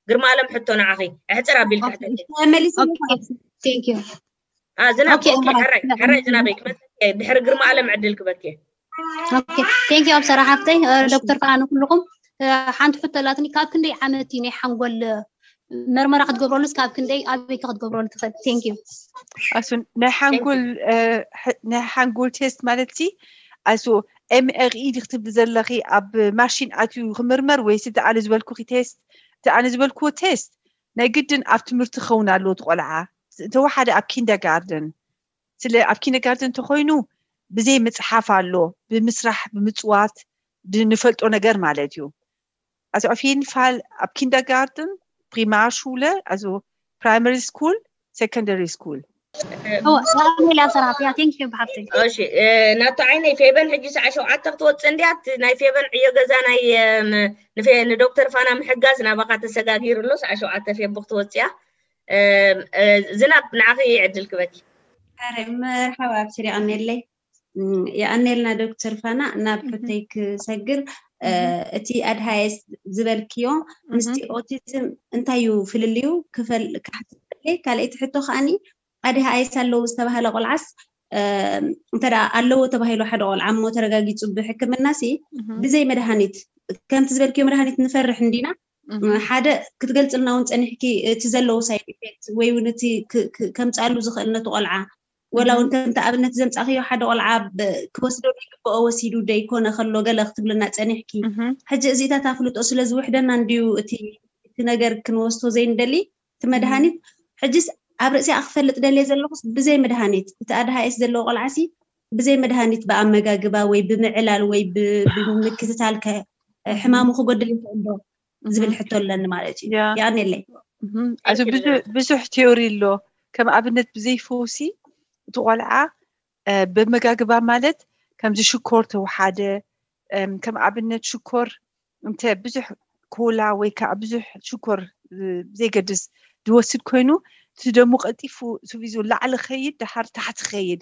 ግርማ ኣለም፣ ሕቶ ንዓኺ። ኣሕፅር ኣቢልካ ሕተቲ። መሊሰ። Thank you. ዝናብ ሕራይ ሕራይ ዝናበይ ክመፀኪ፣ ድሕሪ ግርማ ኣለም ዕድል ክበኪ። Thank you ኣብሰራ ሓፍተይ። ዶክተር ፋና፣ ንኩልኩም ሓንቲ ሕቶ ኣላትኒ። ካብ ክንደይ ዓመት እዩ ናይ ሓንጎል መርመራ ክትገብረሉስ ካብ ክንደይ ኣበይ ክትገብረሉ ትኽእል? Thank you። ኣሱ ናይ ሓንጎል ናይ ሓንጎል ቴስት ማለት ሲ ኣሱ ኤምአርኢ ክትብሊ ዘለኺ ኣብ ማሽን ኣትዩ ክምርመር ወይስ እቲ ኣነ ዝበልኩኺ ቴስት? እቲ ኣነ ዝበልኩዎ ቴስት ናይ ግድን ኣብ ትምህርቲ ክኸውን ኣለዎ። እቲ ቆልዓ እንተወሓደ ኣብ ኪንደርጋርደን፣ ስለ ኣብ ኪንደርጋርደን እንተኮይኑ ብዘይ ምፅሓፍ ኣሎ፣ ብምስራሕ ብምፅዋት ንፈልጦ ነገር ማለት እዩ። Also auf jeden Fall ab Kindergarten, Primarschule, also Primary School, Secondary School. ሰላም ሰራሕያ፣ thank you ብሓፍተይ። እሺ፣ ናቱ ዓይነይ ፌበን ሕጂ ሰዓ ሸውዓተ ክትወፅእ እንድያ። እቲ ናይ ፌበን ዕዮ ገዛ ናይ ንዶክተር ፋና ምሕጋዝ ናባኻ ተሰጋጊሩ ኣሎ። ሰዓ ሸውዓተ ፌቡ ክትወፅያ። ዝናብ ንዓኺ ዕድል ክበኪ። ኣረ መርሓባ፣ ኣብሽር፣ የቐኔለይ። የቐኔልና ዶክተር ፋና። ናብ ሕቶይ ክሰግር፣ እቲ ኣድሃይስ ዝበልክዮ ምስቲ ኦቲዝም እንታይ እዩ ፍልልዩ ክፈል ካሕትለይ። ካልኣይቲ ሕቶ ከዓኒ ኣድሃይስ ኣለዉ ዝተባህለ ቆልዓስ እንተ ኣለዎ ተባሂሉ ሓደ ቆልዓ እሞ ተረጋጊፁ ብሕክምና ሲ ብዘይ መድሃኒት ከምቲ ዝበልክዮ መድሃኒት ንፈርሕ እንዲና ሓደ ክትገልፅልና እውን ፀኒሕኪ እቲ ዘለዎ ሳይድ ኢፌክት ወይ እውን እቲ ከምፃሉ ዝኽእል ነቲ ቆልዓ ወላ እውን ከምቲ ኣብነት ዘምፃኽዮ ሓደ ቆልዓ ክወስዶ ዘይግብኦ ወሲዱ ደይኮነ ከሎ ገለ ክትብልና ፀኒሕኪ። ሕጂ እዚታት ኣፍልጦ ስለ ዝውሕደና እንድዩ እቲ እቲ ነገር ክንወስዶ ዘይንደሊ እቲ መድሃኒት። ሕጂስ ኣብ ርእሲኣ ክፈልጥ ደልየ ዘለኹስ ብዘይ መድሃኒት እቲ ኣድሃኤስ ዘለዎ ቆልዓሲ ብዘይ መድሃኒት ብኣመጋግባ ወይ ብምዕላል ወይ ብምክትታል ሕማሙ ክጎድል ይኽእል ዶ ዝብል ሕቶ ኣለኒ ማለት እዩ። የቐኔለይ። ብዙሕ ቴዮሪ ኣሎ። ከም ኣብነት ብዘይ ፈውሲ እቲ ቆልዓ ብመጋግባ ማለት ከምዚ ሽኮር ተወሓደ፣ ከም ኣብነት ሽኮር እንተ ብዙሕ ኮላ ወይ ከዓ ብዙሕ ሽኮር ዘይገድስ ዝወስድ ኮይኑ እቲ ደሞ ቀልጢፉ ስቪዙ ላዕሊ ኸይድ ደሓር ታሕቲ ኸይድ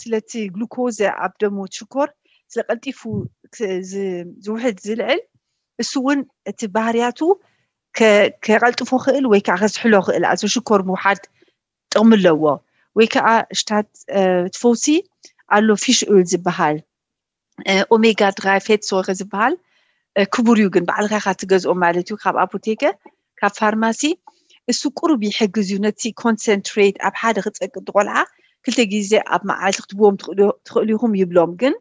ስለቲ ግሉኮዘ ኣብ ደሞ ሽኮር ስለ ቀልጢፉ ዝውሕድ ዝልዕል እሱ እውን እቲ ባህርያቱ ከቐልጥፎ ክእል ወይ ከዓ ከስሕሎ ክእል ኣዞ ሽኮር ምውሓድ ጥቕሚ ኣለዎ። ወይ ከዓ ሽታት እቲ ፈውሲ ኣሎ ፊሽ ኦይል ዝበሃል ኦሜጋ ድራይ ፌት ሶሪ ዝበሃል ክቡር እዩ፣ ግን ባዕልኻ ኢኻ ትገዝኦ ማለት እዩ ካብ ኣፖቴከ ካብ ፋርማሲ። እሱ ቁሩብ ይሕግዝ እዩ ነቲ ኮንሰንትሬት ኣብ ሓደ ክፀቅጥ ቆልዓ ክልተ ግዜ ኣብ መዓልቲ ክትብዎም ትኽእሉ ኢኹም ይብሎም፣ ግን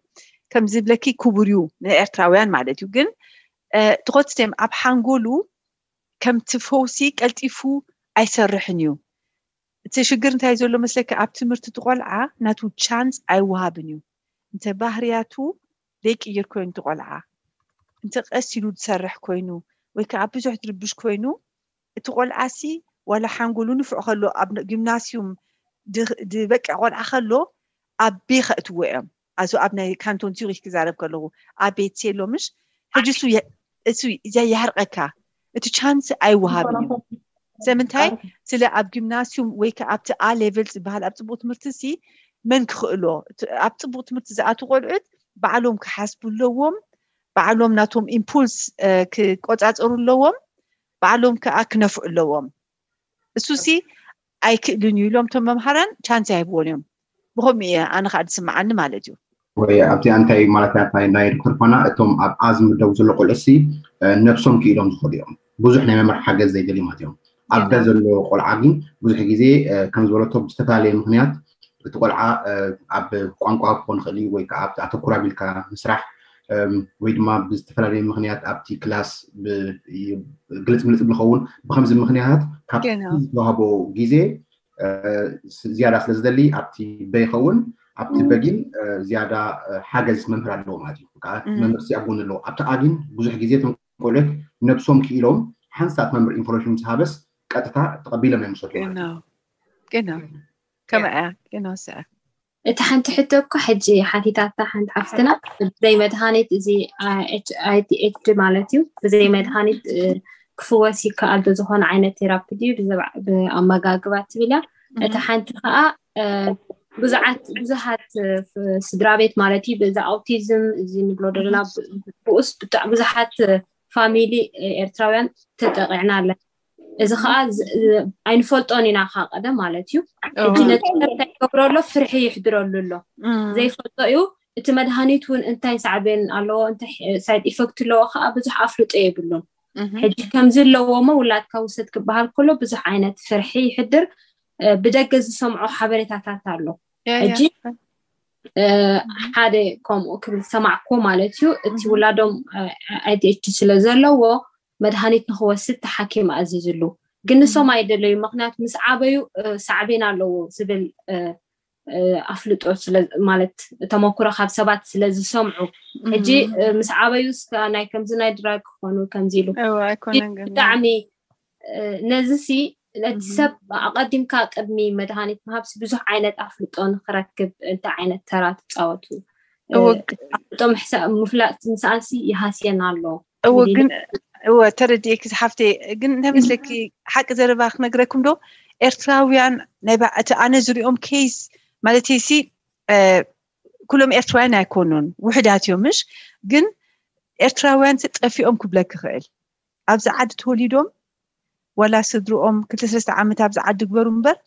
ከም ዝብለኪ ክቡር እዩ ንኤርትራውያን ማለት እዩ። ግን ትኾትስቴም ኣብ ሓንጎሉ ከምቲ ፈውሲ ቀልጢፉ ኣይሰርሕን እዩ። እቲ ሽግር እንታይ ዘሎ መስለኪ? ኣብ ትምህርቲ እቲ ቆልዓ ናቱ ቻንስ ኣይወሃብን እዩ። እንተ ባህርያቱ ዘይቅይር ኮይኑ እቲ ቆልዓ እንተ ቀስ ኢሉ ዝሰርሕ ኮይኑ ወይ ከዓ ብዙሕ ዝርብሽ ኮይኑ እቲ ቆልዓ ሲ ዋላ ሓንጎሉ ንፉዕ ከሎ ኣብ ጊምናስዩም ዝበቅዕ ቆልዓ ከሎ ኣብ ቤ ከእትዎ እዮም። ኣዚ ኣብ ናይ ካንቶን ዚሪክ ክዛረብ ከለኹ ኣብ ቤት ሴሎ ምሽ ሕጂ እሱ እሱ እዚኣ ይሃርቀካ እቲ ቻንስ ኣይወሃብን እዩ። ስለምንታይ ስለ ኣብ ጊምናስዩም ወይ ከዓ ኣብቲ ኣ ሌቨል ዝበሃል ኣብ ፅቡቅ ትምህርቲ ሲ መን ክኽእሎ ኣብ ፅቡቅ ትምህርቲ ዝኣቱ ቆልዑት ባዕሎም ክሓስቡ ኣለዎም። ባዕሎም ናቶም ኢምፑልስ ክቆፃፀሩ ኣለዎም። ባዕሎም ከዓ ክነፍዑ ኣለዎም። እሱ ሲ ኣይክእልን እዩ ኢሎም እቶም መምሃራን ቻንስ ኣይህብዎን እዮም። ብኸምኡ እየ ኣነ ከዓ ዝስምዓኒ ማለት እዩ። ወይ ኣብቲ ኣንታይ ማለት ናይ ዶክተር ፋና እቶም ኣብ ኣ ዝምደቡ ዘሎ ቆልዑ ሲ ነብሶም ክኢሎም ዝኽእሉ እዮም። ብዙሕ ናይ መምህር ሓገዝ ዘይደልዩ ማለት እዮም። ኣብ ደ ዘሎ ቆልዓ ግን ብዙሕ ግዜ ከም ዝበለቶ ብዝተፈላለየ ምክንያት እቲ ቆልዓ ኣብ ቋንቋ ክኾን ይኽእል እዩ ወይ ከዓ ኣብቲ ኣተኩር ኣቢልካ ምስራሕ ወይ ድማ ብዝተፈላለየ ምክንያት ኣብቲ ክላስ ግልጽ ምልጽ ብዝኸውን ብከምዚ ምክንያታት ካብ ዝተዋህቦ ግዜ ዝያዳ ስለ ዝደሊ ኣብቲ በ ይኸውን። ኣብቲ በጊን ዝያዳ ሓገዝ መምህር ኣለዎ ማለት እዩ። መምህር ሲኣጎን ኣለዎ ኣብቲ ኣጊን ብዙሕ ግዜ ተንኮለት ነብሶም ክኢሎም ሓንሳት መምህር ኢንፎርሜሽን ምስ ሃበስ ቀጥታ ተቐቢሎም እዮም ዝሰዱ። ከመያ ስዐ እቲ ሓንቲ ሕቶ እኮ ሕጂ ሓቲታታ ሓንቲ ሓፍትና ብዘይ መድሃኒት እዚ ኣይቲኤች ማለት እዩ ብዘይ መድሃኒት ክፍወስ ይከኣል ዶ ዝኾነ ዓይነት ቴራፒ ድዩ ብኣመጋግባ ትብል እያ። እቲ ሓንቲ ከዓ ብዙዓት ብዙሃት ስድራ ቤት ማለት እዩ በዛ ኣውቲዝም እዚ ንብሎ ዘለና ብኡስ ብዙሓት ፋሚሊ ኤርትራውያን ተጠቂዕና ኣለና። እዚ ከዓ ኣይንፈልጦን ኢና ካብ ቀደም ማለት እዩ። ሕጂ ነቲ እንታይ ይገብሮ ኣሎ ፍርሒ ይሕድረሉ ኣሎ ዘይፈልጦ እዩ። እቲ መድሃኒት እውን እንታይ ሳዕቤን ኣለዎ እንታይ ሳይድ ኢፈክት ኣለዎ ከዓ ብዙሕ ኣፍልጦ የብሉን። ሕጂ ከምዚ ኣለዎ እሞ ውላድካ ውሰድ ክበሃል ከሎ ብዙሕ ዓይነት ፍርሒ ይሕድር። ብደገ ዝሰምዖ ሓበሬታታት ኣሎ። ሕጂ ሓደ ከምኡ ክብል ዝሰማዕኮ ማለት እዩ እቲ ውላዶም ኣይቲኤች ስለ ዘለዎ መድሃኒት ንክወስድ ተሓኪም ኣዚዝሉ። ግን ንሶም ኣይደለዩ ምክንያቱ ምስ ዓበዩ ሳዕቤን ኣለዎ ዝብል ኣፍልጦ ማለት ተመክሮ ካብ ሰባት ስለ ዝሰምዑ ሕጂ ምስ ዓበዩ ናይ ከምዚ ናይ ድራግ ክኾኑ ከምዚ ኢሉ ብጣዕሚ ነዚ ሲ ነቲ ሰብ ኣቐዲምካ ቅድሚ መድሃኒት ምሃብሲ ብዙሕ ዓይነት ኣፍልጦ ንክረክብ እንታይ ዓይነት ተራ ትፃወቱ ኣፍልጦ ምፍላጥ ምስኣልሲ ይሃስየና ኣሎ። እወ ግን እወ ተረዲኤኪ ዝሓፍተይ ግን እንታይ መስለኪ ሓቂ ዘረባ ክነግረኩም ዶ ኤርትራውያን ናይ እቲ ኣነ ዝሪኦም ኬስ ማለት ሲ ኩሎም ኤርትራውያን ኣይኮኑን ውሕዳት እዮም ምሽ ግን ኤርትራውያን ጠፊኦም ክብለኪ ይኽእል ኣብዚ ዓዲ ተወሊዶም ዋላ ስድርኦም ክልተ ሰለስተ ዓመት ኣብዚ ዓዲ ግበሩ እምበር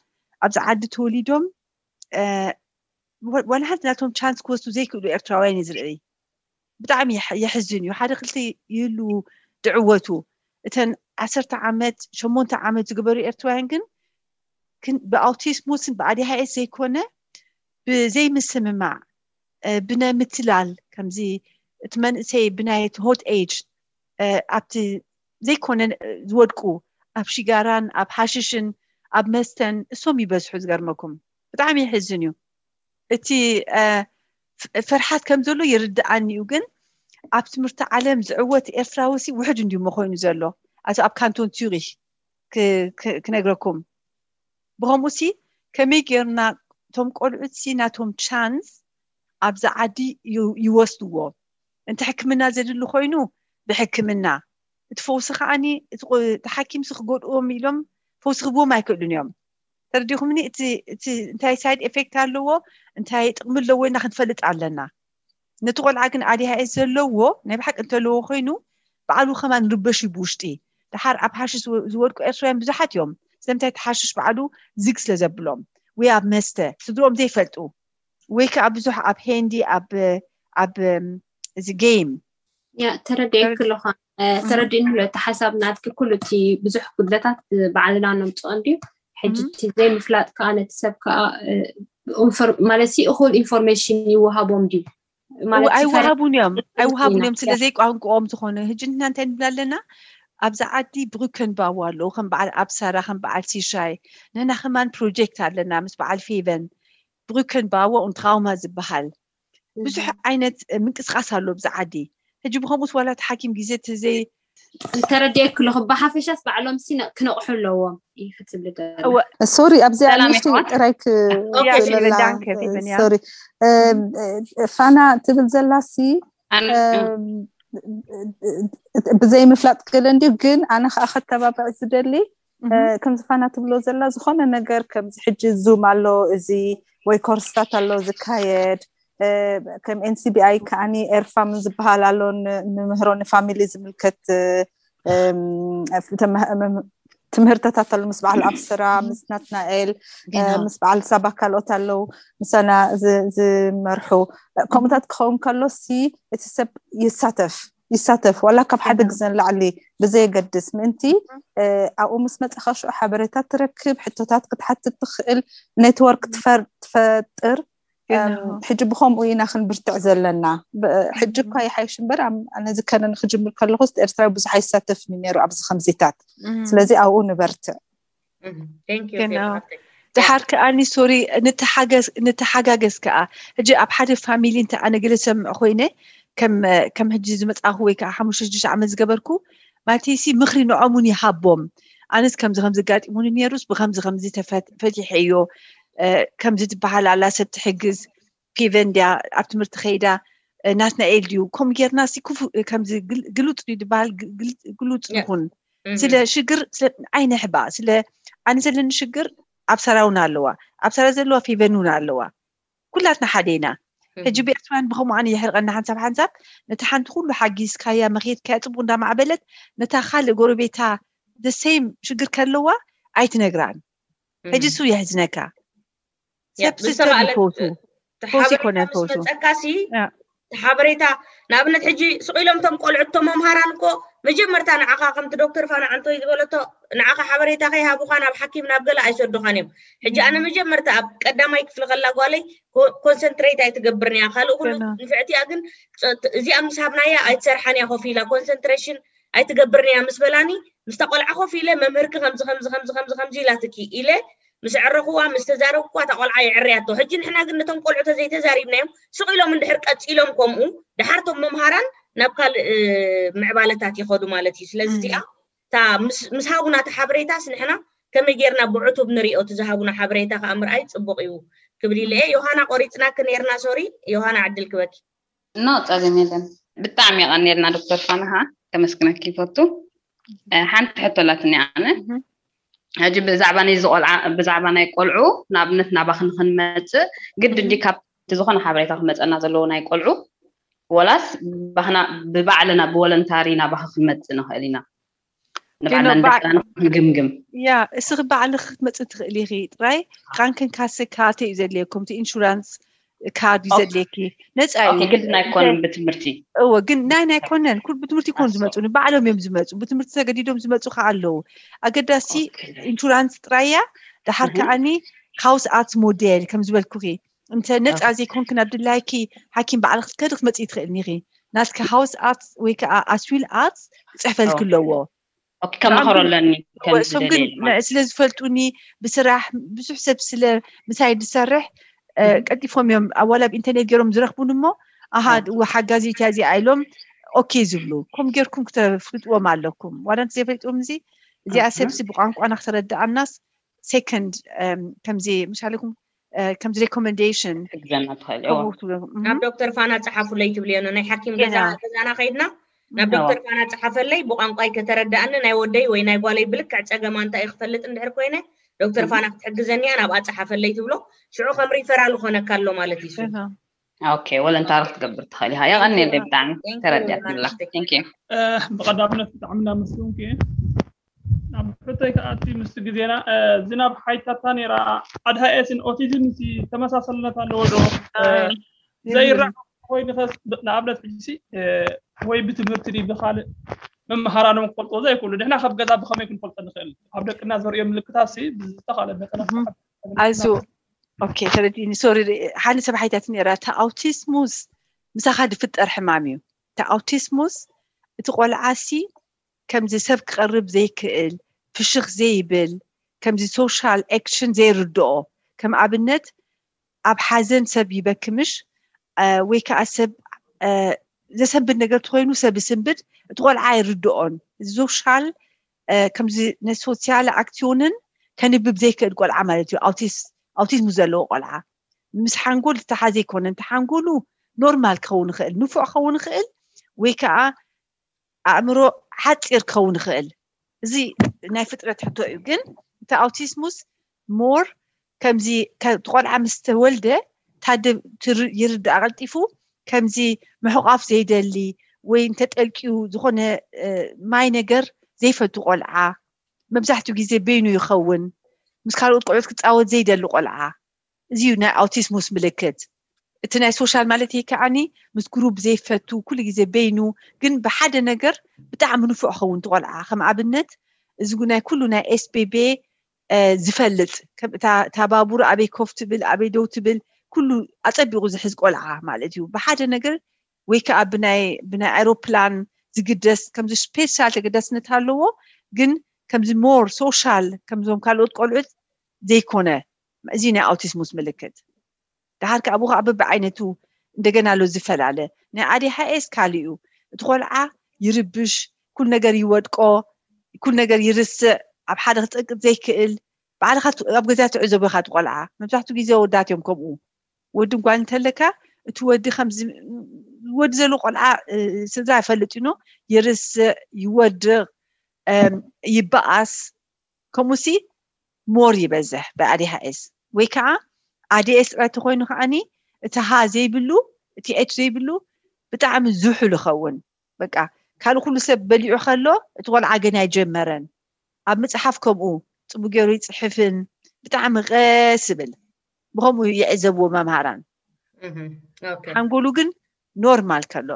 ኣብዚ ዓዲ ተወሊዶም ዋላ ሓንቲ ናቶም ቻንስ ክወስዱ ዘይክእሉ ኤርትራውያን እዩ ዝርኢ ብጣዕሚ የሕዝን እዩ ሓደ ክልተ ይህሉ ድዕወቱ እተን ዓሰርተ ዓመት ሸሞንተ ዓመት ዝገበሩ ኤርትራውያን ግን ብኣውቲስሞስን ብኣዲሃኤስ ዘይኮነ ብዘይምስምማዕ ብናይ ምትላል ከምዚ እቲ መንእሰይ ብናይ ሆት ኤጅ ኣብቲ ዘይኮነ ዝወድቁ ኣብ ሽጋራን ኣብ ሓሽሽን ኣብ መስተን እሶም ይበዝሑ ዝገርመኩም ብጣዕሚ ይሕዝን እዩ እቲ ፍርሓት ከም ዘሎ ይርድኣኒ እዩ ግን ኣብ ትምህርቲ ዓለም ዝዕወት ኤርትራዊ ሲ ውሕድ እንድዩ መኮይኑ ዘሎ ኣቲ ኣብ ካንቶን ቱሪክ ክነግረኩም ብኸምኡ ሲ ከመይ ጌርና እቶም ቆልዑት ሲ ናቶም ቻንስ ኣብዚ ዓዲ ይወስድዎ እንተ ሕክምና ዘድሊ ኮይኑ ብሕክምና እቲ ፈውሲ ከዓኒ እቲ ሓኪምሲ ክጎድእዎም ኢሎም ፈውሲ ክብዎም ኣይክእሉን እዮም ተረዲኹምኒ እቲ እንታይ ሳይድ ኤፌክት ኣለዎ እንታይ ጥቕሚ ኣለዎ ኢልና ክንፈልጥ ኣለና ነቲ ቆልዓ ግን ኣዲሃኤስ ዘለዎ ናይ ብሓቂ እንተለዎ ኮይኑ በዓሉ ከማን ርበሽ ብውሽጢ ደሓር ኣብ ሓሽሽ ዝወድቁ ኤርትራውያን ብዙሓት እዮም ስለምንታይ እቲ ሓሽሽ በዓሉ ዝግ ስለ ዘብሎም ወይ ኣብ መስተ ስድሮኦም ዘይፈልጡ ወይ ከዓ ብዙሕ ኣብ ሄንዲ ኣብ ኣብ እዚ ጌም ያ ተረዲኤኪ ኣለኹ ተረዲእኒ ኣሎ እቲ ሓሳብ ናትኪ ኩሉ እቲ ብዙሕ ጉድለታት ባዕልና ነምፅኦ እንድዩ ሕጂ እቲ ዘይምፍላጥ ከዓ ነቲ ሰብ ከዓ ማለት እኹል ኢንፎርሜሽን ይወሃቦም ድዩ ኣይወሃቡን እዮም ኣይወሃቡን እዮም ስለ ዘይቋንቋኦም ዝኾነ ህጂ ንሕና እንታይ ንብል ኣለና ኣብዚ ዓዲ ብሩከን ባዋ ኣለዉ ከም በዓል ኣብሳራ ከም በዓል ሲሻይ ንሕና ከማን ፕሮጀክት ኣለና ምስ በዓል ፌቨን ብሩከን ባዋ ኡን ትራውማ ዝበሃል ብዙሕ ዓይነት ምንቅስቃስ ኣሎ ኣብዚ ዓዲ ሕጂ ብከምኡስ ዋላ እቲ ሓኪም ግዜ ተዘይ እንተረዲኤ ክለኹ ብሓፈሻስ ባዕሎም ሲ ክነቕሑ ኣለዎም እዩ ክትብል ሶሪ ኣብዚኣ ንእሽተይ ጥራይ ክብለላ ሶሪ ፋና ትብል ዘላ ሲ ብዘይ ምፍላጥ ገለ እንድዩ ግን ኣነ ከዓ ከተባብዕ ዝደሊ ከምዚ ፋና ትብሎ ዘላ ዝኾነ ነገር ከምዚ ሕጂ ዙም ኣሎ እዚ ወይ ኮርስታት ኣሎ ዝካየድ ከም ኤንሲቢኣይ ከዓኒ ኤርፋም ዝበሃል ኣሎ ንምህሮ ንፋሚሊ ዝምልከት ትምህርትታት ኣሎ ምስ በዓል ኣብስራ ምስ ናትናኤል ምስ በዓል ሳባ ካልኦት ኣለዉ ምሳና ዝመርሑ ከምኡታት ክኸውን ከሎ ሲ እቲ ሰብ ይሳተፍ ይሳተፍ ዋላ ካብ ሓደ ግዘ ንላዕሊ ብዘየገድስ ምእንቲ ኣብኡ ምስ መፀኻ ሽዑ ሓበሬታት ትረክብ ሕቶታት ክትሓትት ትኽእል ኔትወርክ ትፈጥር ሕጂ ብኸምኡ ኢና ክንብርትዕ ዘለና። ሕጂ እኳ ይሓይሽ እምበር፣ ነዚ ከነ ንክጅምር ከለኹስ ኤርትራዊ ብዙሕ ኣይሳተፍን ነይሩ ኣብዚ ከምዚታት። ስለዚ ኣብኡ ንበርትዕ። ድሓር ከኣኒ ሶሪ፣ ንተሓጋገዝ ከኣ። ሕጂ ኣብ ሓደ ፋሚሊ እንተ ኣነ ገለ ሰምዕ ኮይነ፣ ከም ሕጂ ዝመጻኹ ወይ ከዓ ሓሙሽተ ሽዱሽተ ዓመት ዝገበርኩ፣ ማለትሲ ምኽሪ ንዖም እውን ይሃቦም። ኣነስ ከምዚ ከምዚ ጋጢሙኒ ነይሩስ ብከምዚ ከምዚ ፈቲሐዮ፣ ከምዚ ትበሃል ኣላ ሰብ ትሕግዝ፣ ኬቨን ድያ ኣብ ትምህርቲ ከይዳ፣ ናትናኤል ድዩ፣ ከምኡ ጌርና ሲ ክፉ ከምዚ ግሉፅ ድዩ ዝበሃል፣ ግሉፅ ንኹን። ስለ ሽግር ኣይንሕባእ። ስለ ኣነ ዘለኒ ሽግር ኣብ ሰራውን ኣለዋ፣ ኣብ ሰራ ዘለዋ ፌቨን እውን ኣለዋ። ኩላትና ሓደ ኢና። ሕጂ ብኤርትራውያን ብኸምኡ ኣነ የሕርቐና ሓንሳብ ሓንሳብ። ነቲ ሓንቲ ኩሉ ሓጊዝካያ መኺድካያ ጽቡቕ እንዳማዕበለት፣ ነታ ካልእ ጎረቤታ ደሰይም ሽግር ከለዋ ኣይትነግራን። ሕጂ እሱ የሕዝነካ። ሰብ ስህተት ይፈቱ። ፈውሲ ይኮነ ፈውሱ። መፀካሲ ሓበሬታ ንኣብነት ሕጂ ስቕ ኢሎም ቶም ቆልዑ እቶም መምሃራን እኮ መጀመርታ ንዓኻ ከምቲ ዶክተር ፋና ዓንቶይ ዝበለቶ ንዓኻ ሓበሬታ ከይሃቡኻ ናብ ሓኪም ናብ ገለ ኣይሰዱኻን እዮም። ሕጂ ኣነ መጀመርታ ኣብ ቀዳማይ ክፍሊ ከላ ጓለይ ኮንሰንትሬት ኣይትገብርን እያ። ካልእ ኩሉ ንፍዕቲ እያ፣ ግን እዚኣ ምስ ሃብናያ ኣይትሰርሓን እያ ኮፍ ኢላ ኮንሰንትሬሽን ኣይትገብርን እያ ምስ በላኒ ምስታ ቆልዓ ኮፍ ኢለ መምህርኪ ከምዚ ከምዚ ከምዚ ከምዚ ከምዚ ኢላትኪ ኢለ ምስ ዕረኽዋ ምስ ተዛረብክዋ እታ ቆልዓ የዕርያቶ። ሕጂ ንሕና ግን ነቶም ቆልዑ ተዘይተዛሪብናዮም ስቕ ኢሎም እንድሕር ቀፂሎም ከምኡ ድሓር ቶም መምሃራን ናብ ካልእ ምዕባለታት ይኸዱ ማለት እዩ። ስለዚ እዚኣ እታ ምስ ሃቡና እቲ ሓበሬታስ ንሕና ከመይ ጌርና ብዕቱብ ንሪኦ እቲ ዝሃቡና ሓበሬታ ከዓ ምርኣይ ፅቡቕ እዩ ክብል ኢለ እየ። ዮሃና ቆሪፅናኪ ኔርና ሶሪ። ዮሃና ዕድል ክበኪ። ኖ ፀገም የለን። ብጣዕሚ የቐንየልና ዶክተር ፋና ከዓ ከመስግነኪ ይፈቱ። ሓንቲ ሕቶ ኣላትኒ ኣነ ሕጂ ብዛዕባ ናይ ቆልዓ ብዛዕባ ናይ ቆልዑ ንኣብነት ናባኺ ንክንመፅእ ግድ እንዲ ካብቲ ዝኾነ ሓበሬታ ክመፀና ዘለዎ ናይ ቆልዑ ወላስ ባህና ብባዕልና ብወለንታሪ ናባኺ ክንመፅእ ንኽእል ኢና? ንባዕልና ንደቅና ንክንግምግም። ያ እስኺ ባዕልኺ ክትመፅእ ትኽእሊ ኢኺ። ጥራይ ካንክን ካሰ ካርድ እዩ ዘድልየኩም፣ እቲ ኢንሹራንስ ካርድ እዩ ዘድልየኪ። ነፃ እዩ። ግድን ኣይኮነን ብትምህርቲ። እወ ግን ናይ ናይ ኮነን ኩል ብትምህርቲ ይኮኑ ዝመፁ፣ ንባዕሎም እዮም ዝመፁ። ብትምህርቲ ተገዲዶም ዝመፁ ከዓ ኣለዉ። ኣገዳሲ ኢንሹራንስ ጥራይ እያ። ደሓር ከዓኒ ሃውስ ኣርትስ ሞዴል ከም ዝበልኩኺ እንተ ነፃ ዘይኮንኪ ናብ ድላይኪ ሓኪም ባዕልኺ ክትከዲ ክትመፅኢ ትኽእልኒ ኢኺ። ናትኪ ሃውስ ኣርትስ ወይ ከዓ ኣስዊል ኣርትስ ክፅሕፈልኪ ኣለዎ። ከማኽሮ ኣለኒ። እሶም ግን ስለ ዝፈልጡኒ ብስራሕ ብዙሕ ሰብ ስለ ምሳይ ዝሰርሕ ቀልጢፎም እዮም ኣዋላ ኣብ ኢንተርኔት ገይሮም ዝረኽቡን እሞ ኣሃ ሓጋዚት እያ እዚኣ ኢሎም ኦኬ ዝብሉ። ከምኡ ጌርኩም ክተፍልጥዎም ኣለኩም። ዋላ እንተ ዘይፈልጥዎም እዚ እዚኣ ሰብሲ ብቋንቋና ክተረድኣናስ ሴኮንድ ከምዚ ምሻለኩም ከምዚ ሬኮመንዴሽን ክትግዘና ትኽእል እዋ። ከምኡ ትብሉ። እም። ናብ ዶክተር ፋና ጸሓፉለይ ትብልዮ ናይ ሓኪም ገዛ ገና። ገዛና ከይድና ናብ ዶክተር ፋና ጸሓፈለይ ብቋንቋይ ከተረዳእኒ ናይ ወደይ ወይ ናይ ጓለይ ብልክዕ ጸገማ እንታይ እዩ ክፈልጥ እንድሕር ኮይነ ዶክተር ፋና ክትሕግዘኒ እያ ናብኣ ጸሓፈለይ ትብሎ ሽዑ ከም ሪፈራል ኾነካ ኣሎ ማለት እዩ እሱ። ገና። ኦኬ ወለንታሪ ክትገብር ትኽእል ኢኻ። የቐንየለይ ብጣዕሚ ተረዲኣትንላ። Thank you። ብቐዳምነት ብጣዕሚ እናመስገንኩ እየ። ናብ ሕቶይ ከኣቲ ምስ ግዜና ዝናብ ሓይታታ ነይራ ኣድሃኤስን ኦቲዝም ሲ ተመሳሰልነት ኣለዎ ዶ? ዘይረኣ ኮይኑ ንኣብነት ሕጂ ሲ ወይ ብትምህርቲ ድዩ ብካልእ መምሃራኖም ክፈልጥዎ ዘይክእሉ ንሕና ካብ ገዛ ብከመይ ክንፈልጦ ንኽእል? ኣብ ደቅና ዘርእዮ ምልክታት ሲ ብዝተኻለ መጠን ኣዝዩ ኦኬ ተረዲእኒ። ሶሪ ሓደ ሰብ ሓይታት ነይራ እታ ኣውቲስሙስ ምሳኻ ዝፍጠር ሕማም እዩ። እታ ኣውቲስሙስ እቲ ቆልዓ ሲ ከምዚ ሰብ ክቐርብ ዘይክእል፣ ፍሽኽ ዘይብል፣ ከምዚ ሶሻል ኣክሽን ዘይርድኦ፣ ከም ኣብነት ኣብ ሓዘን ሰብ ይበኪ ምሽ ወይ ከዓ ሰብ ዘሰንብድ ነገር ተኮይኑ ሰብ ይስንብድ፣ እቲ ቆልዓ ኣይርድኦን። እዚ ሶሻል ከምዚ ናይ ሶሲያል ኣክቲዮንን ከንብብ ዘይክእል ቆልዓ ማለት እዩ። ኣውቲስም ዘለዎ ቆልዓ ምስ ሓንጎል ዝተሓዘ ኣይኮነን። እቲ ሓንጎሉ ኖርማል ክኸውን ይኽእል፣ ንፉዕ ክኸውን ይኽእል ወይ ከዓ ኣእምሮ ሓፂር ክኸውን ይኽእል። እዚ ናይ ፍጥረት ሕቶ እዩ። ግን እቲ ኣውቲስሙስ ሞር ከምዚ እቲ ቆልዓ ምስ ተወልደ ታደ ይርዳእ ቀልጢፉ ከምዚ ምሕቋፍ ዘይደሊ ወይ እንተጠልቅዩ ዝኾነ ማይ ነገር ዘይፈቱ ቆልዓ መብዛሕትኡ ግዜ በይኑ ይኸውን። ምስ ካልኦት ቆልዑት ክፃወት ዘይደሊ ቆልዓ እዚ እዩ ናይ ኣውቲስሙስ ምልክት። እቲ ናይ ሶሻል ማለት ይከዓኒ ምስ ግሩብ ዘይፈቱ ኩሉ ግዜ በይኑ ግን ብሓደ ነገር ብጣዕሚ ንፉዕ ኸውን ትቆልዓ ከም ኣብነት እዚ ናይ ኩሉ ናይ ኤስቤቤ ዝፈልጥ እታ ባቡር ኣበይ ኮፍ ትብል ኣበይ ደው ትብል ኩሉ ኣጸቢቑ ዝሕዝ ቆልዓ ማለት እዩ። ብሓደ ነገር ወይ ከዓ ብናይ ብናይ ኣውሮፕላን ዝግደስ፣ ከምዚ ስፔሻል ተገዳስነት ኣለዎ፣ ግን ከምዚ ሞር ሶሻል ከምዞም ካልኦት ቆልዑት ዘይኮነ፣ እዚ ናይ ኣውቲስሙስ ምልክት። ደሓር ከኣ ብኡ ከኣ በብዓይነቱ እንደገና ኣሎ ዝፈላለ። ናይ ኣዴሃኤስ ካልእ እዩ። እቲ ቆልዓ ይርብሽ፣ ኩል ነገር ይወድቆ፣ ኩል ነገር ይርስዕ፣ ኣብ ሓደ ክጸቅጥ ዘይክእል፣ ባዕልኻ ት- ኣብ ገዛ ትዕዘቦ ኢኻ። እቲ ቆልዓ መብዛሕትኡ ግዜ ወዳት እዮም ከምኡ። ወዲ ጓል እንተለካ፣ እቲ ወዲ ከምዚ ወዲ ዘሎ ቆልዓ፣ እ፣ ስድራ ይፈልጥ ይኖ፣ ይርስዕ፣ ይወድቕ፣ እም፣ ይበኣስ። ከምኡሲ ሞር ይበዝሕ ብኣዴሃኤስ። ወይ ከዓ ኣዴኤስ ጥራይ ተኮይኑ ከዓኒ፣ እቲ ሃ ዘይብሉ፣ እቲ ኤች ዘይብሉ ብጣዕሚ ዝሑል ይኸውን። በቃ ካልእ ኩሉ ሰብ በሊዑ ከሎ፣ እቲ ቆልዓ ገና ኣይጀመረን። ኣብ ምፅሓፍ ከምኡ ጽቡቅ ገይሩ ይፅሕፍን፣ ብጣዕሚ ቀስ ይብል። ብኸምኡ ይዕዘብዎ መምሃራን። ሓንጎሉ ግን ኖርማል ከሎ።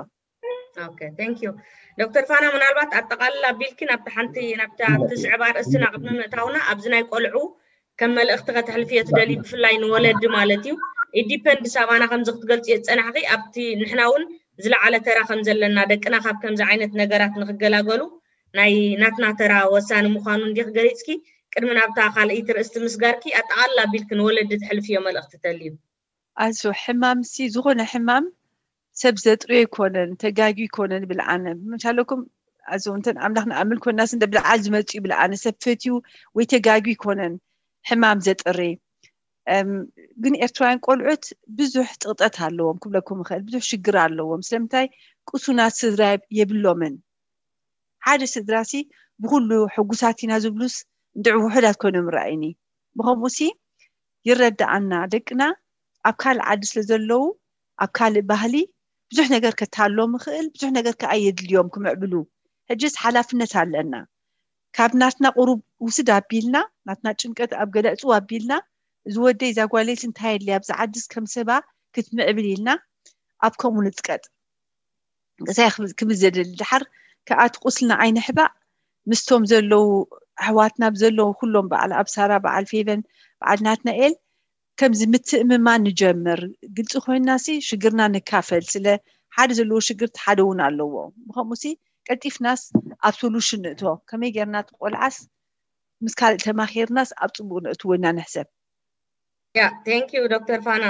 ዶክተር ፋና፣ ምናልባት ኣጠቃልል ኣቢልኪ ናብቲ ሓንቲ ናብቲ ዝዕባ ርእስና ቅድሚ ምእታውና ኣብዚ ናይ ቆልዑ ከም መልእኽቲ ከተሕልፍዮ ትደልዩ፣ ብፍላይ ንወለዲ ማለት እዩ። ኢንዲፐንድ ሳባና ከምዚ ክትገልጽዮ ዝጸናሕኺ፣ ኣብቲ ንሕና እውን ዝለዓለ ተራ ከም ዘለና፣ ደቅና ካብ ከምዚ ዓይነት ነገራት ንክገላገሉ ናይ ናትና ተራ ወሳኒ ምዃኑ እንዲኽ ገሊጽኪ፣ ቅድሚ ናብታ ካልኣይቲ ርእስቲ ምስጋርኪ ኣጠቓልላ ኣቢልኪ ንወለዲ ትሕልፍዮ መልእኽቲ ተልዩ? ኣዞ ሕማምሲ ዝኾነ ሕማም ሰብ ዘጥርዮ ኣይኮነን፣ ተጋግዩ ኣይኮነን ይብል ኣነ። ምሻለኩም ኣዞ እንተን ኣምላኽ ንኣምል ኮናስ እንደ ብልዓል ዝመጽኡ ይብል ኣነ። ሰብ ፈትዩ ወይ ተጋግዩ ኣይኮነን ሕማም ዘጥሪ። እም፣ ግን ኤርትራውያን ቆልዑት ብዙሕ ጽቕጠት ኣለዎም ክብለኩም እኽእል፣ ብዙሕ ሽግር ኣለዎም። ስለምንታይ? ቅሱናት ስድራ የብሎምን። ሓደ ስድራሲ ብኹሉ ሕጉሳት ኢና ዝብሉስ እንድዒ ውሑዳት ኮይኖም ይረኣዩኒ። ብኸምኡሲ ይረድኣና፣ ደቅና ኣብ ካልእ ዓዲ ስለ ዘለዉ፣ ኣብ ካልእ ባህሊ ብዙሕ ነገር ከታሎም ይኽእል፣ ብዙሕ ነገር ከኣ የድልዮም ክምዕብሉ። ሕጅስ ሓላፍነት ኣለና። ካብ ናትና ቁሩብ ውስድ ኣቢልና፣ ናትና ጭንቀት ኣብ ገለ እጽው ኣቢልና፣ እዚ ወደይ እዛ ጓለይስ እንታይ የድልያ ኣብዚ ዓድስ ከም ሰባ ክትምዕብል ኢልና ኣብ ከምኡ ንጽቀጥ። እንታይ ክብል- ክብል ዘድሊ። ድሓር ከኣ እቲ ቁስልና ኣይንሕባእ። ምስቶም ዘለዉ ኣሕዋትና ብዘለዉ ኩሎም በዓል ኣብሳራ፣ በዓል ፌቨን፣ በዓል ናትናኤል ከምዚ ምትእምማን ንጀምር። ግልፂ ኮይንናሲ ሽግርና ንካፈል። ስለ ሓደ ዘለዎ ሽግር እቲ ሓደ እውን ኣለዎ። ብኸምኡሲ ቀልጢፍናስ ኣብ ሶሉሽን ንእቶ። ከመይ ጌርና እቲ ቆልዓስ ምስ ካልእ ተማኺርናስ ኣብ ፅቡቅ ነእትዎ ኢና ንሕሰብ። ያ ቴንክ ዩ ዶክተር ፋና።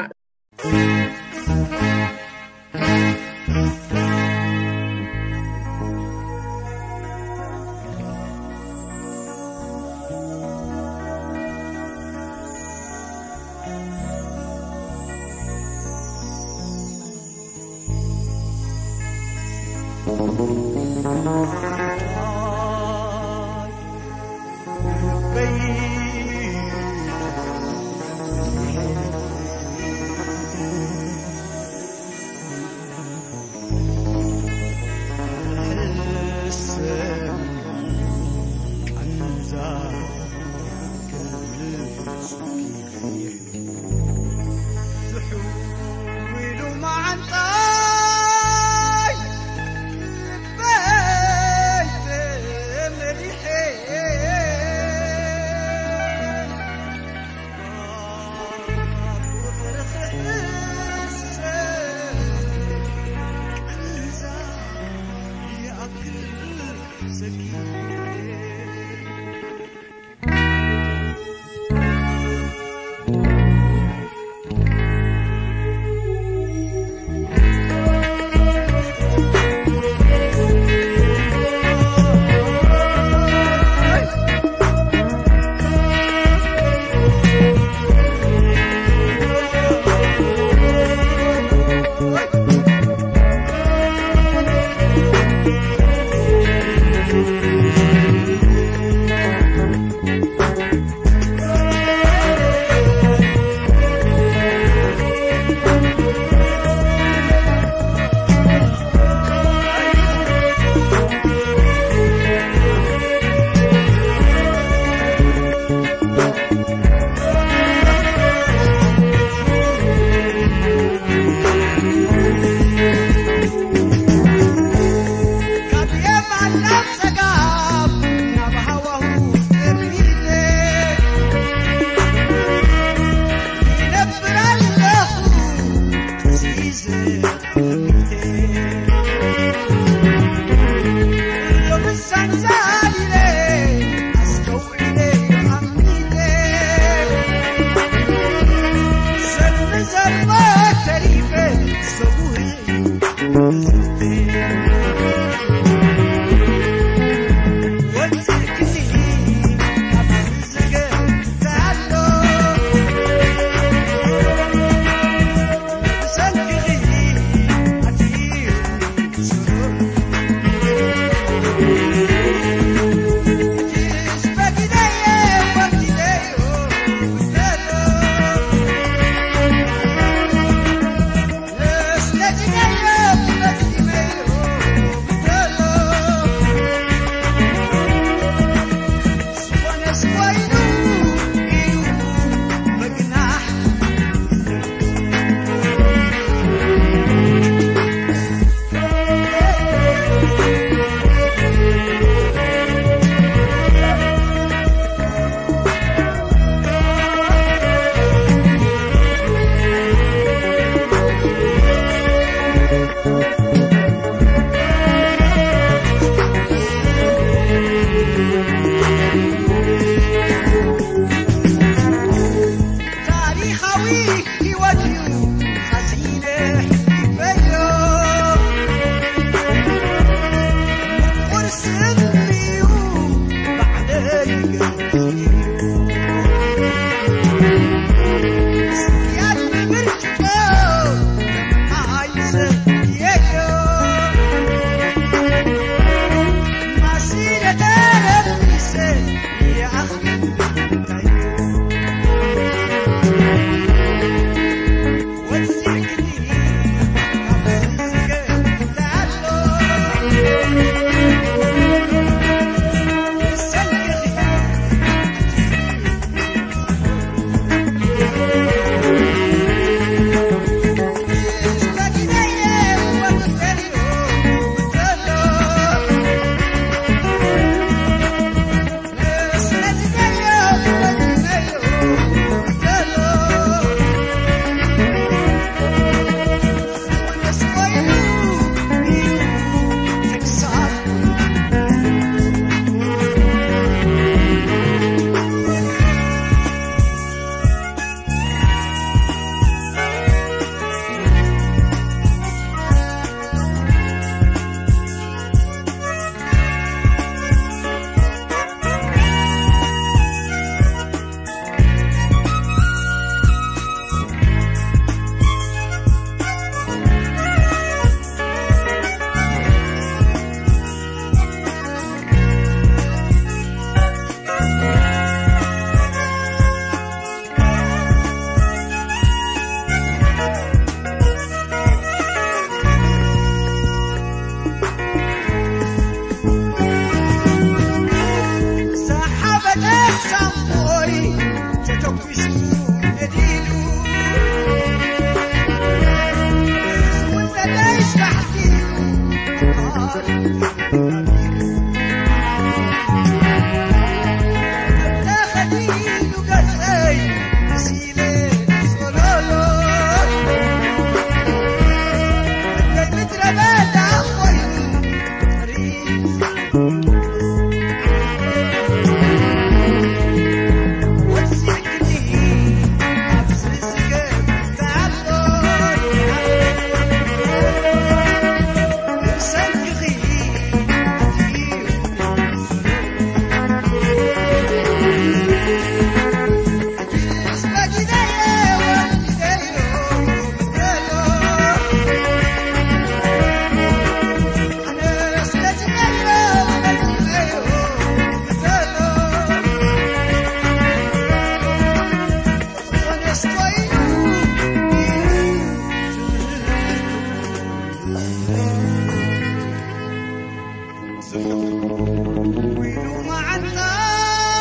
ዊሉ መዓንጣይ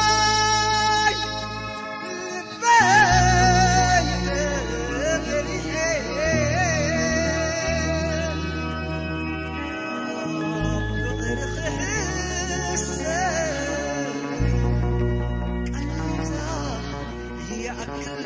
ልበይ ተበሊዐ ፍቕሪ ክሕሰብ ቀሊላ ይኣክል